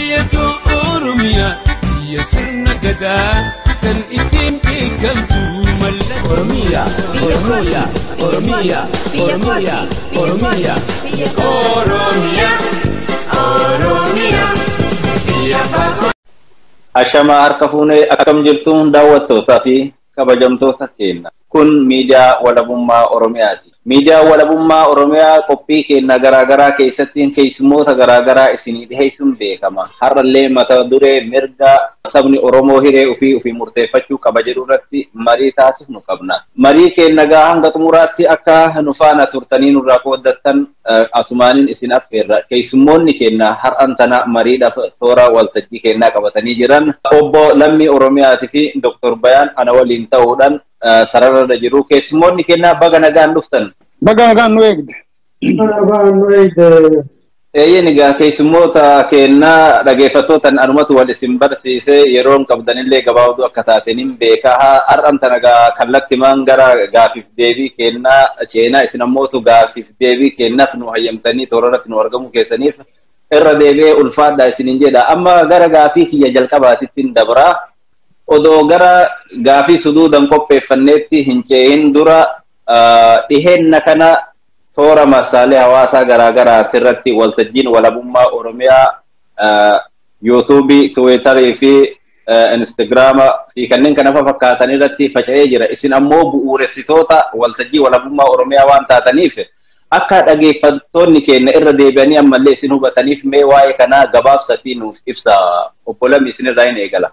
Biyya Oromiyaa, biyya sirna gadaa kan ittiin beekamtu mallattoo. Oromiyaa, Oromiyaa, Oromiyaa, Oromiyaa, Oromiyaa, Oromiyaa, Oromiyaa, biyya abbaa. Ashamaa, harka fuunee, akkam jirtuun daawwattootaa fi kabajamtoota keenya. Kun miidiyaa Walabummaa Oromiyaati. Miidiyaa Walabummaa Oromiyaa qophii keenya garaagaraa keessatti keessummoota garaagaraa isinii dhiheessuun beekama. Har'allee mata duree mirga sabni Oromoo hiree ofii ofii murteeffachuu qaba jedhu irratti marii taasifnu qabna. Marii keenya gaa hanga xumuraatti akka nu faana turtanii nurraa qooddattan asumaaniin isin affeerra. Keessummoonni keenya har'an tana mariidhaaf toora waltajjii keenyaa qabatanii jiran Obbo Lammii Oromiyaatii fi Dr. Bayaan ana waliin ta'uudhaan sararra jiru. Keessummoonni keenya, baga nagaan dhuftan. Baga nagaan nu eegde. Nagaan nu eegde. Eeyyeen, egaa keessummoota keenyaa, dhageeffattootan anumatu wal isin barsiise, yeroon qabdanillee gabaabduu akka taateen beekaa. Har'an tana gaa kallattimaan gara gaafiif deebii kennaa ceenaa. Isin ammootu gaafiif deebii kennaaf nu hayyamtanii toora irratti nu argamuu keessaniif irra deebi'ee ulfaadha isiniin jedha. Amma gara gaafii kiyya jalqabaatittiin dabraa. Odoo gara gaafii suduudan qopheeffanneetti hin ce'in dura, dhiheenna kana toora marsaalee hawaasaa garaa garaa irratti waltajjiin Walabummaa Oromiyaa Yuutuubii, Tiwiitarii fi Instagiraama fi kanneen kana fakkaatan irratti faca'ee jira. Isin ammoo bu'uuressitoota waltajjii Walabummaa Oromiyaa waan taataniif, akka dhageeffattoonni keenya irra deebi'anii ammallee isin hubataniif mee waa'ee kanaa gabaabsatii nuuf ibsa. Obbo Lammi, isin irraa hin eegala.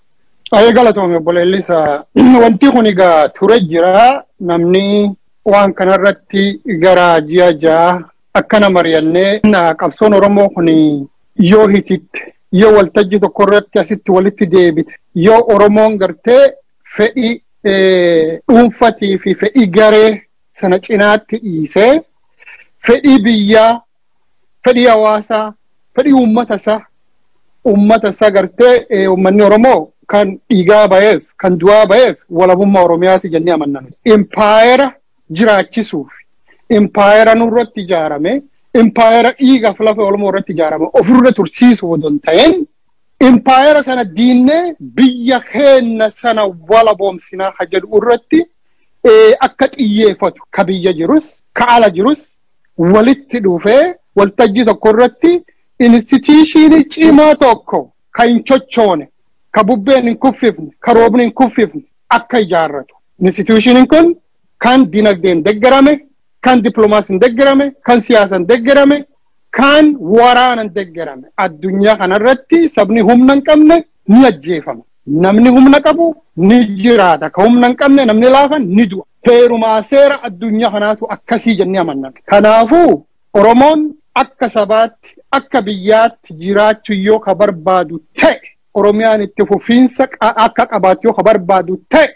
Ayee, galatoome obbo Leellisaa. Wanti kun egaa ture jira. Namni waan kanarratti gara ji'a 6 akkana mari'annee, qabsoon Oromoo kun yoo hititte, yoo waltajjii tokko irratti asitti walitti deebite, yoo Oromoon gartee fedhii dhuunfatii fi fedhii garee sana cinaatti dhiisee fedhii biyyaa, fedhii hawaasaa, fedhii uummata isaa gartee uummanni Oromoo kan dhiigaa ba'eef, kan du'aa ba'eef walabummaa Oromiyaati jennee amanna. Impaayera jiraachisuuf, impaayera nurratti ijaarame, impaayera dhiigaaf lafa Oromoo irratti ijaarame ofirra tursiisuuf odoo hin ta'in, impaayera sana diinnee biyya keenya sana walaboomsinaa ha jedhu irratti akka xiyyeeffatu, ka biyya jirus ka ala jirus walitti dhufee waltajjii tokko irratti institution cimaa tokko ka hin chochoone, ka bubbeen hin kuffifne, ka roobni hin kuffifne akka ijaarratu. Institutioniin kun kan dinagdeen deeggarame, kan dippiloomaasiin deeggarame, kan siyaasaan deeggarame, kan waraanaan deeggarame. Addunyaa kanarratti sabni humna hin qabne ni ajjeefama. Namni humna qabu ni jiraata. Ka humna hin qabne, namni laafan ni du'a. Heerumaa seera addunyaa kanaatu akkasii jennee amanna. Kanaafuu Oromoon akka sabaatti, akka biyyaatti jiraachuu yoo ka barbaadu ta'e, Oromiyaan itti fufiinsa akka qabaatu yoo ka barbaadu ta'e,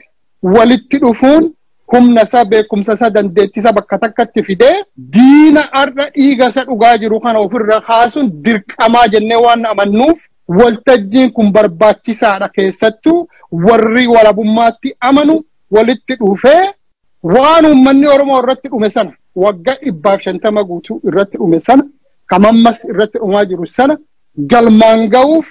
walitti dhufuun humna isaa, beekumsa isaa, dandeettii isaa bakka takkatti fidee diina har'a dhiiga isa dhugaa jiru kana ofirra kaasuun dirqamaa jennee waan amannuuf waltajjiin kun barbaachisaadha. Keessattuu warri walabummaatti amanu walitti dhufee waan uummanni Oromoo irratti dhume sana, waggaa 150 guutuu irratti dhume sana, kamammas irratti dhumaa jiru sana galmaan ga'uuf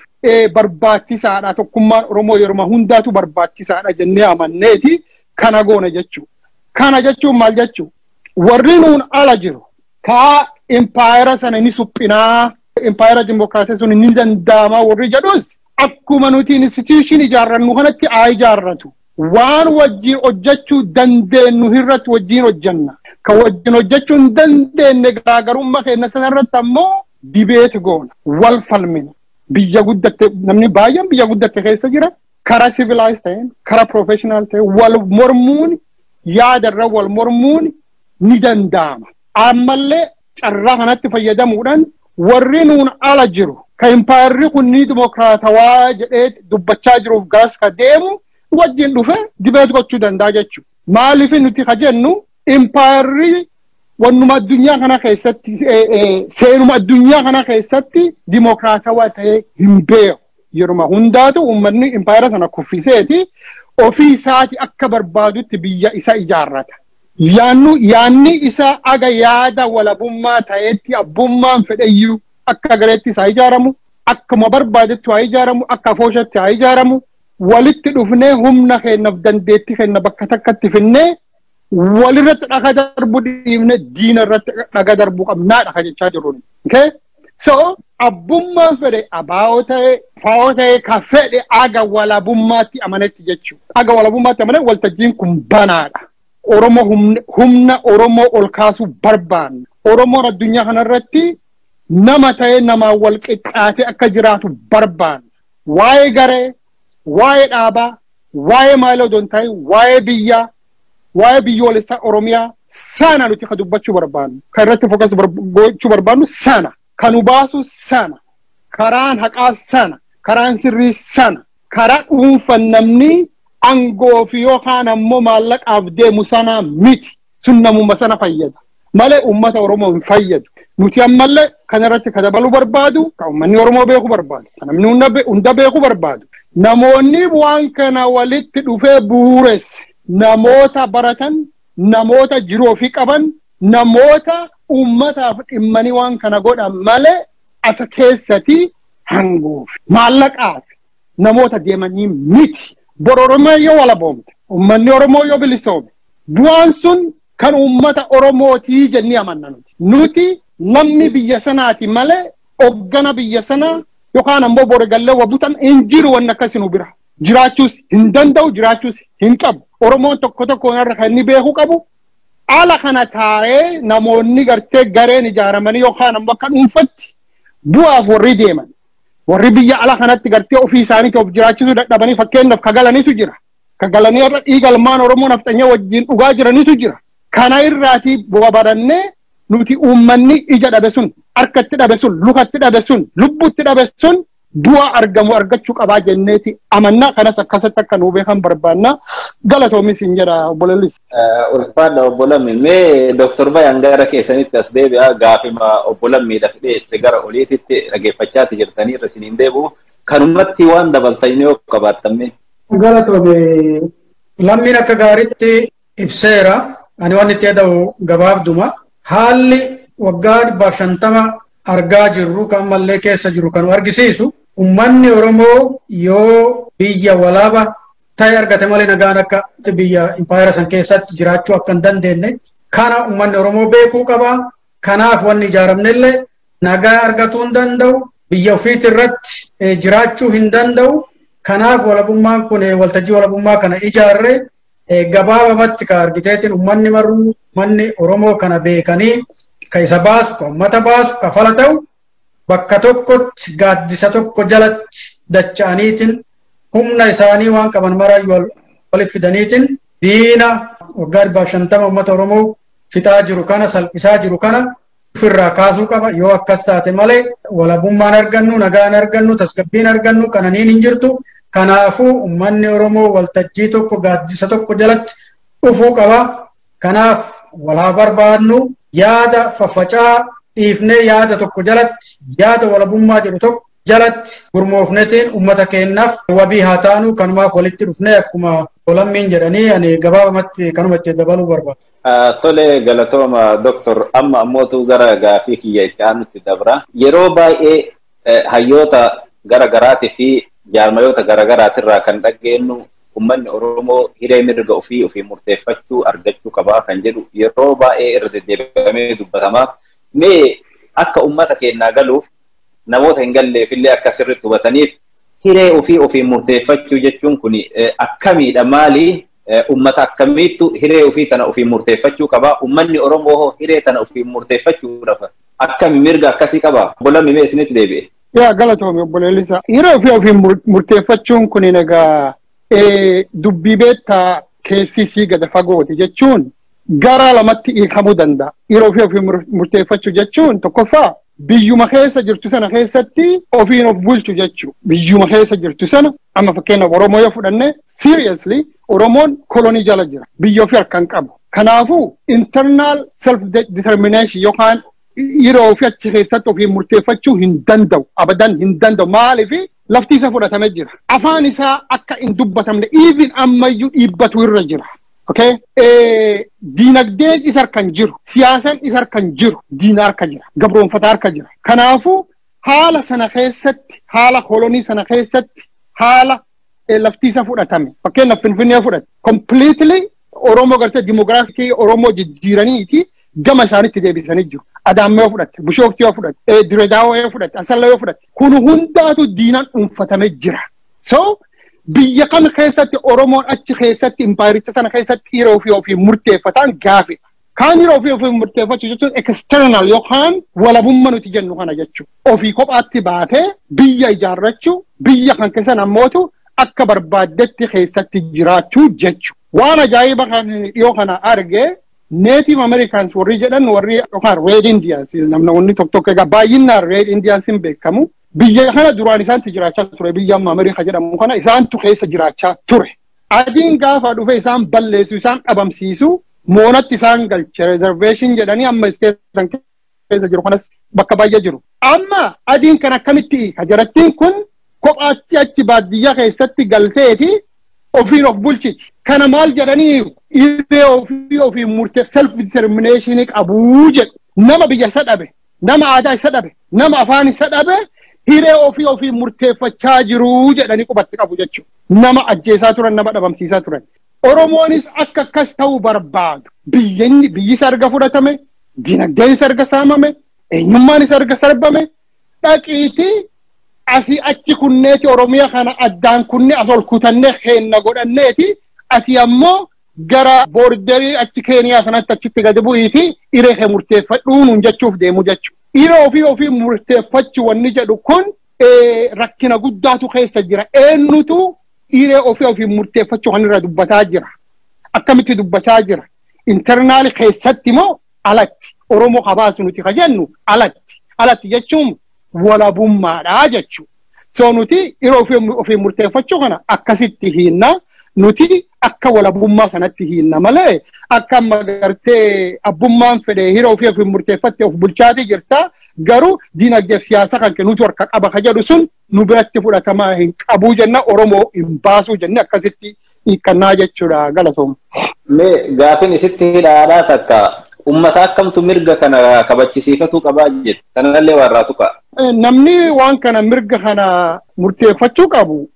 barbaachisaadha. Tokkummaan Oromoo yeroo hundaatu barbaachisaadha jennee amanneeti kana goone jechuudha. Kana jechuun maal jechuu? Warri nuun ala jiru kaa impaayera sana ni suphinaa, impaayera dimokiraasii sun ni danda'ama warri jedhus, akkuma nuti institution ijaarrannu kanatti haa ijaarratu. Waan wajjin hojjechuu dandeenyu irratti wajjin hojjenna. Kan wajjin hojjechuu hin dandeenye, garaagarummaa keenya sanarratti ammoo debate goona. Wal falmina. Biyya guddatte, namni baay'een biyya guddatte keessa jira. Karaa civilized ta'een, karaa professional ta'een wal mormuun, yaadarra wal mormuun ni danda'ama. Ammallee carraa kanatti fayyadamuudhaan warri nuun ala jiru ka impaayerri kun ni dimokiraatawaa jedhee dubbachaa jiruuf garas ka deemu wajjin dhufe debate gochuu danda'a jechuudha. Maaliif nuti ka jennu, impaayerri wannuma addunyaa kana keessatti, seenuma addunyaa kana keessatti dimokiraatawaa ta'ee hin beeku. Yeruma hundaatu uummanni impaayera sana kuffiseeti ofii isaati akka barbaadutti biyya isa ijaarrata. Yaannu yaanni isaa aga yaada walabummaa ta'etti, abbummaan fedheyyuu akka gareetti isaa ijaaramu, Akkuma barbaadetti haa ijaaramu, akka afooshaatti haa ijaaramu, walitti dhufnee humna keenyaaf dandeettii keenya bakka takkatti finnee walirratti dhagaa darbuu dhiifne diina irratti dhagaa darbuu qabnaadha kan jechaa jirru. Okay? So abbummaan fedhe abaa'oo ta'e faa'oo ta'e ka fedhe aga walabummaatti amanetti jechuudha. Aga walabummaatti amane waltajjiin kun banaadha. Oromoo humna Oromoo ol kaasuu barbaanna. Oromoon addunyaa kanarratti nama ta'ee namaan wal qixxaatee akka jiraatu barbaanna. Waa'ee garee, waa'ee dhaabaa, waa'ee maalii odoo hin ta'in, waa'ee biyyaa, waa'ee biyyoolessaa Oromiyaa sana nuti kan dubbachuu barbaannu. Kan irratti fokas gochuu barbaannu sana. Kan nu baasu sana. Karaan haqaa sana. Karaan sirrii sana. Karaa dhuunfan namni aangoo fi yookaan ammoo maallaqaaf deemu sana miti. Sun namuma sana fayyada. Malee uummata Oromoo hin fayyadu. Nuti ammallee kan irratti kan dabaluu barbaadu, kan uummanni Oromoo beekuu barbaadu, kan namni hunda beekuu barbaadu. Namoonni waan kana walitti dhufee bu'uuresse namoota baratan, namoota jiruu ofii qaban, namoota uummataaf dhimmanii waan kana godhan malee asa keessatti hangoof maallaqaaf namoota deemanii miti. Bor Oromoo yoo walaboomte, uummanni Oromoo yoo bilisoome, bu'aan sun kan uummata Oromootii jennee amanna nuti. Nuti namni biyya sanaati malee hoggana biyya sanaa yookaan ammoo borigallee wabutan hin jiru wanni akkasii nu bira. Jiraachuus hin danda'u, jiraachuus hin qabu. Oromoon tokko tokkoon irra kan inni beekuu qabu. Ala kana taa'ee namoonni gartee gareen ijaaramanii yookaan ammoo akka dhuunfatti bu'aaf warri deeman. Warri biyya ala kanatti gartee ofii isaaniitti of jiraachisuu dadhabanii fakkeenyaaf kagalaniitu jira. Kagalanii irra dhiiga ilmaan Oromoo nafxanyee wajjin dhugaa jiraniitu jira. Kana irraatii bu'a barannee nuti uummanni ija dhabe sun, harkatti dhabe sun, lukatti dhabe sun, lubbutti dhabe sun bu'aa argamu argachuu qabaa jenneeti amannaa kanas akkasitti akka nuu beekan barbaanna. Galatoomis hin jedha obbo Lellis. Ulfaadha obbo Lammi. Mee Dooktor Bayaan gara keessanitti as deebi'a gaafima obbo Lammiidhaaf dhiyeesse gara oliititti dhaggeeffachaati jirtanii irra isiniin deebi'u. Kanumatti waan dabaltan yoo qabaattan. Galatoome. Lammiin akka gaariitti ibseera. Ani waan itti yaada'u gabaabduma. Haalli waggaa 150 argaa jirru kan ammallee keessa jiru kan argisiisu uummanni Oromoo yoo biyya walaaba ta'e argate malee nagaan akka biyya impaayera san keessatti jiraachuu akka hin dandeenye kana uummanni Oromoo beekuu qaba. Kanaaf wanni ijaaramnellee nagaa argatuu hin danda'u, biyya ofiit irratti jiraachuu hin danda'u. Kanaaf walabummaan kun waltajjii walabummaa kana ijaarre gabaabamatti ka argiteetiin uummanni maruu uummanni Oromoo kana beekanii ka isa baasu, ka uummata baasu, ka fala ta'u bakka tokkotti gaaddisa tokko jalatti dacha'aniitiin humna isaanii waan qaban maraayyuu walitti fidaniitiin diina waggaa 150 uummata Oromoo fixaa jiru kana salphisaa jiru kana ofirraa kaasuu qaba. Yoo akkas taate malee walabummaan argannu, nagaan argannu, tasgabbiin argannu, qananiin hin jirtu. Kanaafuu uummanni Oromoo waltajjii tokko gaaddisa tokko jalatti dhufuu qaba. Kanaaf walaa barbaadnu yaada faffacaa dhiifnee yaada tokko jalatti yaada walabummaa jedhu tokko jalatti gurmoofnetiin uummata keenyaaf wabii haa taanu. Kanumaaf walitti dhufnee akkuma Lammiin jedhanii ani gabaabamatti kanumatti dabaluu barbaada. Tole galatooma Dooktor. Amma ammootu gara gaafii kiyya itti aanutti dabra. Yeroo baay'ee hayyoota gara garaatii fi jaarmayoota gara garaatirraa kan dhageenyu uummanni Oromoo hiree mirga ofii ofii murteeffachuu argachuu qabaa kan jedhu yeroo baay'ee irra deddeebi'amee dubbatama. Mee akka uummata keenyaa galuuf namoota hin galleefillee akka sirriitti hubataniif hiree ofii ofii murteeffachuu jechuun kun akkamiidha maali? Uummata akkamiittu hiree ofii tana ofii murteeffachuu qabaa? Uummanni Oromoo hoo hiree tana ofii murteeffachuudhaaf akkami mirga akkasii qabaa? Obbo Lammi mee isinitti deebi'e. Yaa galatoome obbo Leellisaa. Hiree ofii ofii murteeffachuun kun egaa dubbii beektaa keessi isii gad fagooti jechuun gara lamatti hiikamuu danda'a. Hiree ofii ofii murteeffachuu jechuun tokkoffaa biyyuma keessa jirtu sana keessatti ofiin of bulchu jechuudha. Biyyuma keessa jirtu sana amma fakkeenyaaf Oromoo yoo fudhanne seriously Oromoon kolonii jala jira. Biyya ofii harka hin qabu. Kanaafuu internal self determination yookaan yeroo ofii achi keessatti ofii murteeffachuu hin danda'u. Abadan hin danda'u. Maaliif lafti isa fudhatamee jira. Afaan isaa akka hin dubbatamne even ammayyuu dhiibbatu irra jira. Okay? Diinagdeen isa harka hin jiru. Siyaasaan isa harka hin jiru. Diina harka jira. Gabroonfataa harka jira. Kanaafuu Haala sana keessatti, haala kolonii sana keessatti, haala lafti isa fudhatame. Fakkeenyaaf Finfinnee fudhate. Completely Oromoo gartee demography Oromoo jijjiiraniiti gama isaanitti deebisanii jiru. Adaammaa yoo fudhatte, Bishooftuu yoo fudhatte, Diredaawaa yoo fudhatte, Asallaa yoo fudhatte. Kun hundaatu diinaan dhuunfatamee jira. So biyya kam keessatti Oromoon achi keessatti impaayericha sana keessatti hiree ofii ofii murteeffataan gaafidha. Kaan hiree ofii ofii murteeffachuu jechuun external yookaan walabummaa nuti jennu kana jechuudha. Ofii kophaatti baatee biyya ijaarrachuu, biyya kan keessan ammootu akka barbaaddetti keessatti jiraachuu jechuudha. Waan ajaa'iba kan dhiyoo kana arge Native Americans warri jedhan warri yookaan Red Indians namoonni tokko tokko egaa baay'inaan Red Indians hin beekamu. Biyya kana duraan isaantu jiraachaa ture, biyya amma Ameerikaa jedhamu kana isaantu keessa jiraachaa ture. Adiin gaafa dhufe isaan balleessu, isaan dhabamsiisu, moonatti isaan galche reservation jedhanii amma isteetan keessa jiru kanas bakka baay'ee jiru. Amma adiin kan akkamitti hiika? Jarattiin kun kophaatti achi baadiyyaa keessatti galteeti ofiin of bulchiti. Kana maal jedhanii hiree ofii ofii murtee self determination qabuu jedhu. Nama biyya isa dhabe, nama aadaa isa dhabe, nama afaan isa dhabe hiree ofii ofii murteeffachaa jiruu jedhanii qubatti qabu jechuudha. Nama ajjeesaa turan, nama dhabamsiisaa turan. Oromoonis akka akkas ta'uu barbaadu. Biyyi biyyi isa erga fudhatame, dinagdeen isa erga saamame, eenyummaan isa erga sarbame, dhaqiitii asii achi kunneeti Oromiyaa kana addaan kunne as ol kutannee keenna godhanneeti ati ammoo gara borderii achi Keeniyaa sanatti achitti gadi bu'iiti hiree kee murteeffadhuu nuun jechuuf deemu jechuudha. Hiree ofii ofii murteeffachuu wanni jedhu kun rakkina guddaatu keessa jira. Eenyutu hiree ofii ofii murteeffachuu kan irra dubbataa jira? Akkamitti dubbachaa jira? Internal keessatti moo alatti? Oromoo kabaasu nuti ka jennu alatti. Alatti jechuun walabummaadha jechuudha. So nuti hiree ofii murteeffachuu kana akkasitti hiinna. Nuti akka walabummaa sanatti hiinna malee akka amma gartee abbummaan fedhe hiree ofii ofii murteeffatte of bulchaatii jirta. Garuu diinagdeef siyaasa kan kennuutu harka qaba ka jedhu sun nu biratti fudhatamaa hin qabuu jenna, Oromoo hin baasuu jenne akkasitti hiikkannaa jechuudha galatooma. Mee gaafin isitti hidhaadhaa takka ummata akkamtu mirga kana kabachisiifatuu qabaa jettu kanallee warraa tuqa. Namni waan kana mirga kana murteeffachuu qabu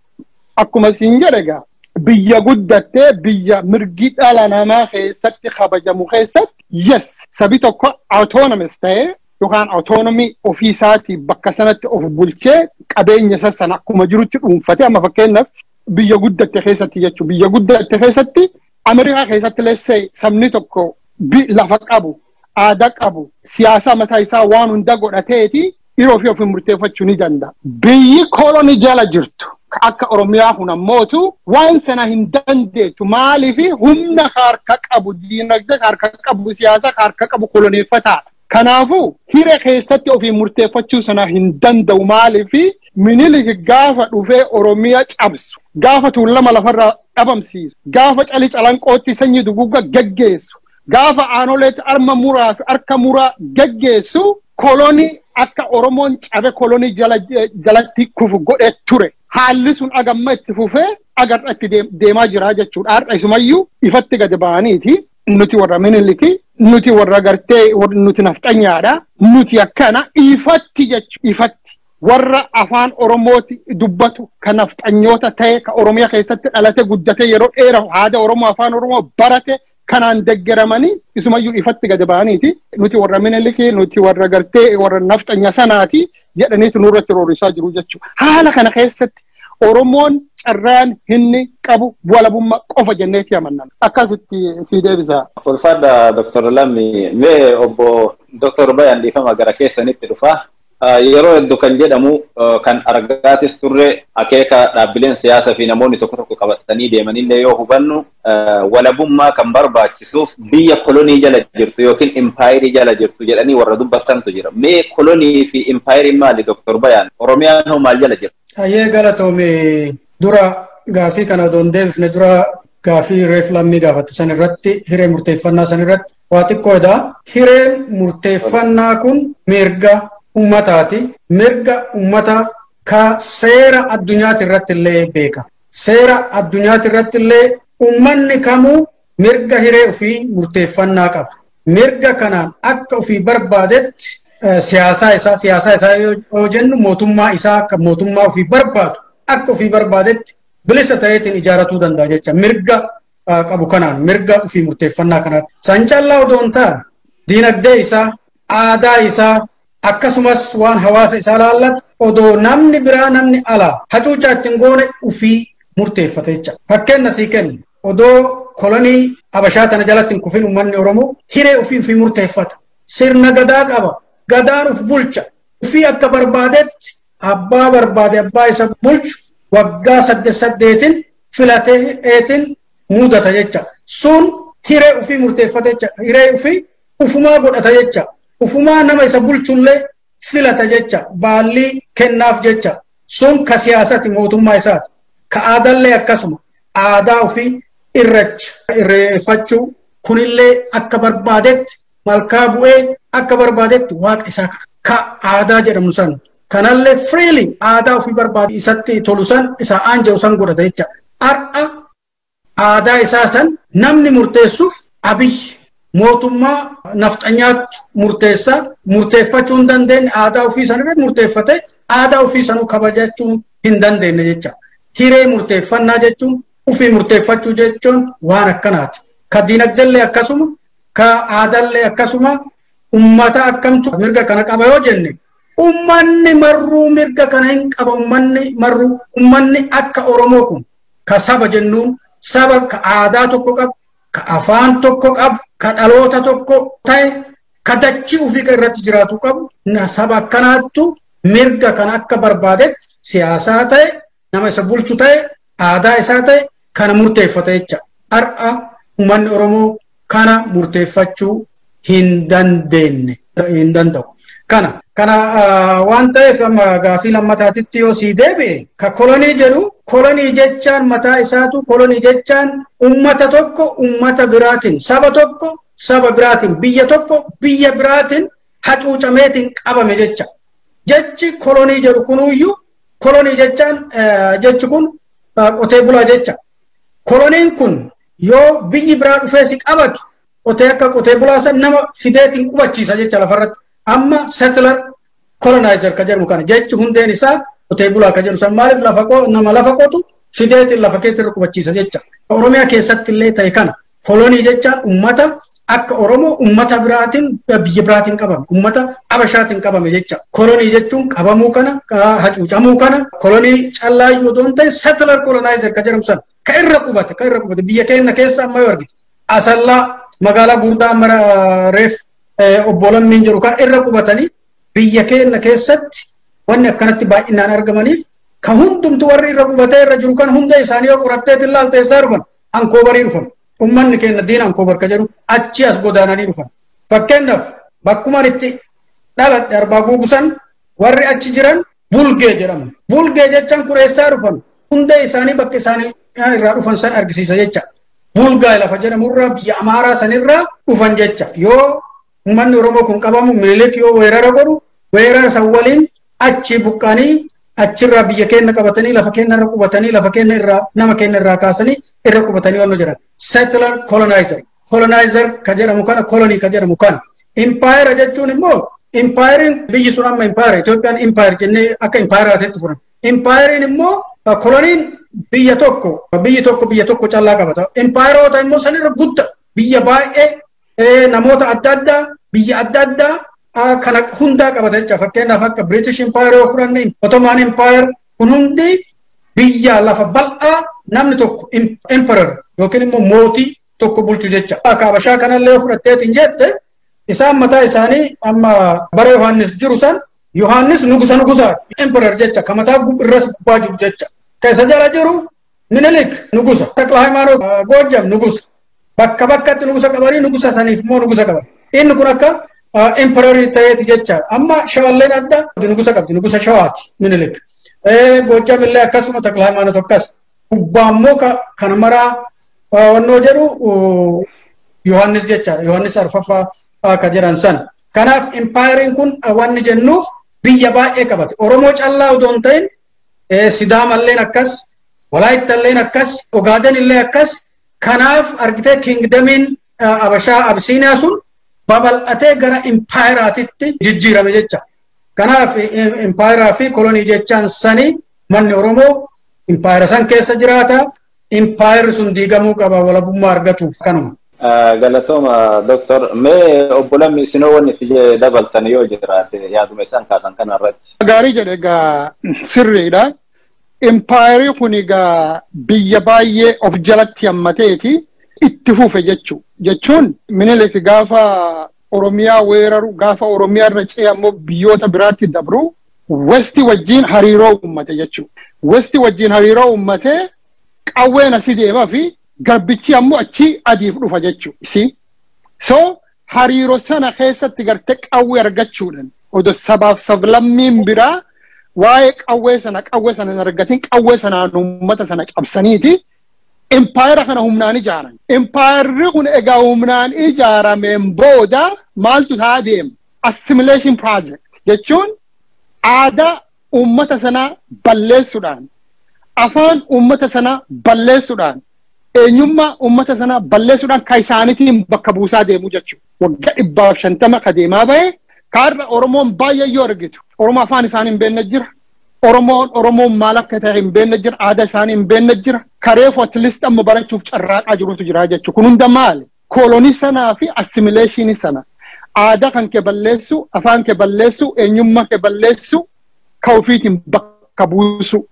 akkuma siin jedhe egaa biyya guddattee biyya mirgi dhala namaa keessatti kabajamu keessatti yes sabi tokko autonomous ta'ee yookaan autonomy ofii isaatii bakka sanatti of bulchee qabeenya isa sana akkuma jirutti dhuunfatee amma fakkeenyaaf biyya guddatte keessatti jechuudha. Biyya guddatte keessatti Ameerikaa keessatti leessee sabni tokko lafa qabu, aadaa qabu, siyaasa mataa isaa waan hunda godhateeti yeroo ofii ofii murteeffachuu ni danda'a. Biyyi kolonii jala jirtu akka Oromiyaa kun ammootu waan sana hin dandeettu maaliif humna harka qabu, diinagdee harka qabu, siyaasa harka qabu koloneeffataadha. Kanaafuu hiree keessatti ofii murteeffachuu sana hin danda'u maaliif Minilik gaafa dhufee Oromiyaa cabsu, gaafa tuulama lafarraa dhabamsiisu, gaafa cali calanqootti sanyii duguugga geggeessu, gaafa aanoleetti arma muraa fi harka muraa geggeessu kolonii akka Oromoon cabe kolonii jalatti kufu godhee ture. Haalli sun agamma itti fufee agarra itti deemaa jira jechuudha. Har'a isumayyuu ifatti gadi ba'aniiti. Nuti warra Miniliki, nuti warra gartee nuti nafxanyaadha, nuti akkana ifatti jechuudha. Ifatti warra afaan Oromooti dubbatu kan nafxanyoota ta'e kan Oromiyaa keessatti dhalate guddate yeroo dheeraa aadaa Oromoo afaan Oromoo barate kanaan deggeramanii isumayyuu ifatti gadi ba'aniiti. Nuti warra Miniliki, nuti warra gartee warra nafxanya sanaati jedhaniitu nurratti roorrisaa jiru jechuudha. Haala kana keessatti Oromoon carraan inni qabu walabummaa qofa jenneeti amanna. Akkasitti si deebisa. Ulfaadha Dr. Lammi, mee obbo Dr. Bayaan dhiifama gara keessanitti dhufa. Yeroo hedduu kan jedhamu kan argaatis turre akeeka dhaabbileen siyaasaa fi namoonni tokko tokko qabatanii deemanillee yoo hubannu walabummaa kan barbaachisuuf biyya kolonii jala jirtu yookiin impaayirii jala jirtu jedhanii warra dubbatantu jira. Mee kolonii fi impaayiriin maali Dr. Bayaan? Oromiyaan hoo maal jala jirti? Ayyee galatoome dura gaafii kana odoon deebifne dura gaafii reef lammii gaafatte san irratti hiree murteeffannaa san irratti waa xiqqoodha. Hireen murteeffannaa kun mirga ummataati. Mirga ummata ka seera addunyaati irratti illee beeka. Seera addunyaati irratti illee ummanni kamuu mirga hiree ofii murteeffannaa qaba. Mirga kanaan akka ofii barbaadetti siyaasaa isaa yoo jennu mootummaa isaa akka mootummaa ofii barbaadu akka ofii barbaadetti bilisa ta'eetiin ijaaratuu danda'a jecha mirga qabu kanaan mirga ofii murteeffannaa kanaan. San callaa odoo hin taane diinagdee isaa, aadaa isaa akkasumas waan hawaasa isaa laallatu odoo namni biraa namni alaa hacuucaa ittiin goone ofii murteeffata jecha. Fakkeenya sii kennu odoo kolonii Habashaa tana jalatti hin kufin uummanni Oromoo hiree ofii ofii murteeffata. Sirna gadaa qaba. Gadaan of bulcha. Ofii akka barbaadetti abbaa barbaade abbaa isa bulchu waggaa 8-8 filateetiin mudata jecha. Sun hiree ofii murteeffata jecha. Hiree ofii ufumaa godhata jecha. Ufumaa nama isa bulchullee filata jecha. Baallii kennaaf jecha. Sun ka siyaasati mootummaa isaati. Ka aadaallee akkasuma. Aadaa ofii irreeffachuu kunillee akka barbaadetti malkaa bu'ee akka barbaadetti waaqa isaa ka aadaa jedhamu san kanallee freely aadaa ofii barbaade isatti tolu san isa aanja'u san godhata jecha. Har'a aadaa isaa san namni murteessuuf Abiy mootummaa nafxanyaatti murteessa murteeffachuu hin dandeenye aadaa ofii san irratti murteeffate aadaa ofii sanuu kabajachuu hin dandeenye jecha. Hiree murteeffannaa jechuun ofii murteeffachuu jechuun waan akkanaati. Ka diinagdeellee akkasuma ka aadaallee akkasuma ummata akkamtu mirga kana qaba yoo jenne ummanni marruu mirga kana hin qaba. Ummanni marruu ummanni akka Oromoo kun ka saba jennuun saba ka aadaa tokko qabu, ka afaan tokko qabu, ka dhaloota tokko ta'e, ka dachii ofii ka irratti jiraatu qabu saba akkanaattu mirga kana akka barbaadetti siyaasaa ta'e, nama isa bulchu ta'e, aadaa isaa ta'e kana murteeffata jecha. Har'a uummanni Oromoo kana murteeffachuu hin dandeenye hin danda'u. Kana waan ta'eef amma gaafii lammataatitti yoo sii deebi'e ka kolonii jedhu kolonii jechaan mataa isaatu kolonii jechaan ummata tokko ummata biraatiin saba tokko saba biraatiin biyya tokko biyya biraatiin hacuucameetiin qabame jecha. Jechi kolonii jedhu kunuyyuu kolonii jechaan jechi kun qotee bulaa jecha. Koloniin kun yoo biyyi biraa dhufee si qabatu qotee akka qotee bulaa san nama fideetiin qubachiisa jecha lafarratti. Amma settler colonizer ka jedhamu kana jechi hundeen isaa qotee bulaa ka jedhu san maaliif lafa nama lafa qotu fideetiin lafa keetti qubachiisa jecha. Oromiyaa keessatti illee ta'e kana kolonii jechaan ummata akka Oromoo ummata biraatiin biyya biraatiin qabame ummata Habashaatiin qabame jecha. Kolonii jechuun qabamuu kana hacuucamuu kana kolonii callaayyuu odoo hin ta'in settler colonizer ka jedhamu san ka irra qubate biyya keenya keessa amma yoo argite Asallaa magaalaa gurguddaa amma reef obbo Lammiin jiru kan irra qubatanii biyya keenya keessatti wanni akkanatti baay'inaan argamaniif ka hundumtu warri irra qubatee irra jiru kan hunda isaanii yoo qorattee ilaalte eessaa dhufan Ankoobarii dhufan. Ummanni keenya diina Ankoobar ka jedhu achi as godaananii dhufan. Fakkeenyaaf bakkumaan itti dhaladhe Arbaa Guugusan warri achi jiran Bulgee jedhamu. Bulgee jechaan kun eessaa dhufan hunda isaanii bakka isaanii irraa dhufan san argisiisa jecha. Bulgaa lafa jedhamurraa biyya Amaaraa sanirraa dhufan jecha. Yoo uummanni Oromoo kun qabamu Minilik yoo weerara godhu weerara san waliin achi buqqanii achirraa biyya keenya qabatanii lafa keenya irra qubatanii lafa keenya irraa nama keenya irraa kaasanii irra qubatanii waan jedhan. Settler colonizer. Colonizer ka jedhamu kana kolonii ka jedhamu kana. Empire jechuun immoo empire biyyi sun amma empire Itoophiyaan empire jennee akka empire fudhanna. Empire immoo koloniin biyya tokko biyyi tokko biyya tokko callaa qabata. Empireota immoo sanirra guddaa biyya baay'ee namoota adda addaa biyya adda addaa kana hundaa qabata jecha. Fakkeenyaaf akka British Empire yoo fudhanne Ottoman Empire kun hundi biyya lafa bal'aa namni tokko emperor yookiin immoo mootii tokko bulchu jecha. Akka Habashaa kanallee yoo fudhatteetiin jette isaan mataa isaanii amma bara Yohaannis jiru san Yohaannis nugusa emperor jecha ka mataa irras gubbaa jiru jecha. Ka isa jala jiru Minilik nugusa, Takla Hayimaanoot Goojjam nugusa. Bakka bakkatti nugusa qabanii nugusa saniif immoo nugusa qaban. Inni kun akka emperorii ta'eeti jecha. Amma shawalleen adda nugusa qabdi, nugusa shawaati Minilik. Goojjam illee akkasuma Takla Hayimaanoot akkas. Gubbaa immoo kana maraa wannoo jedhu Yohaannis jechaadha. Yohaannis Arfaffaa ka jedhan san. Kanaaf empayeriin kun wanni jennuuf biyya baay'ee qabate. Oromoo callaa odoo hin ta'in Sidaamalleen akkas, Walaayittalleen akkas, Ogaaden illee akkas. Kanaaf argitee kingdamiin Habashaa Abisiiniyaa sun Babal'atee gara impaayeraatitti jijjiirame jecha. Kanaaf impaayeraa fi kolonii jechaan sani manni Oromoo impaayera san keessa jiraata. Impaayerri sun diigamuu qaba walabummaa argatuuf kanuma. Galatooma Doktor, mee obbo Lammii isinoo wanni itti dabaltan yoo jiraate yaaduma isaan kaasan kana irratti. Gaarii jedhe egaa sirriidha. Impaayerri kun egaa biyya baay'ee of jalatti hammateeti itti fufe jechuudha. Jechuun Minilik gaafa Oromiyaa weeraru gaafa Oromiyaa irra ce'e ammoo biyyoota biraatti dabru Westi wajjin hariiroo uummate jechuudha. Westi wajjin hariiroo uummatee qawween asii deemaa fi garbichi ammoo achi adiif dhufa jechuudha. So hariiroo sana keessatti gartee qawwee argachuudhaan odoo sabaaf sablammiin biraa waa'ee qawwee sana hin argatin qawwee sanaan uummata sana cabsaniiti impaayera kana humnaan ijaaran. Impaayerri kun egaa humnaan ijaarameen booda maaltu ta'aa deema? Assimilation project jechuun aadaa uummata sanaa balleessuudhaan afaan uummata sanaa balleessuudhaan eenyummaa uummata sanaa balleessuudhaan kan isaaniitiin bakka buusaa deemu jechuudha. Waggaa 150 ka deemaa bahe kaarra Oromoon baay'ee yoo argitu Oromoo afaan isaanii hin beekne jira. Oromoon maal akka ta'e hin beekne jira. Aadaa isaanii hin beekne jira. Kareefu at least amma barachuuf carraaqaa jirutu jira jechuudha. Kun hunda maali? Kolonii sanaa fi assimileeshinii sana. Aadaa kan kee balleessu, afaan kee balleessu, eenyummaa kee balleessu, ka ofiitiin bakka buusu.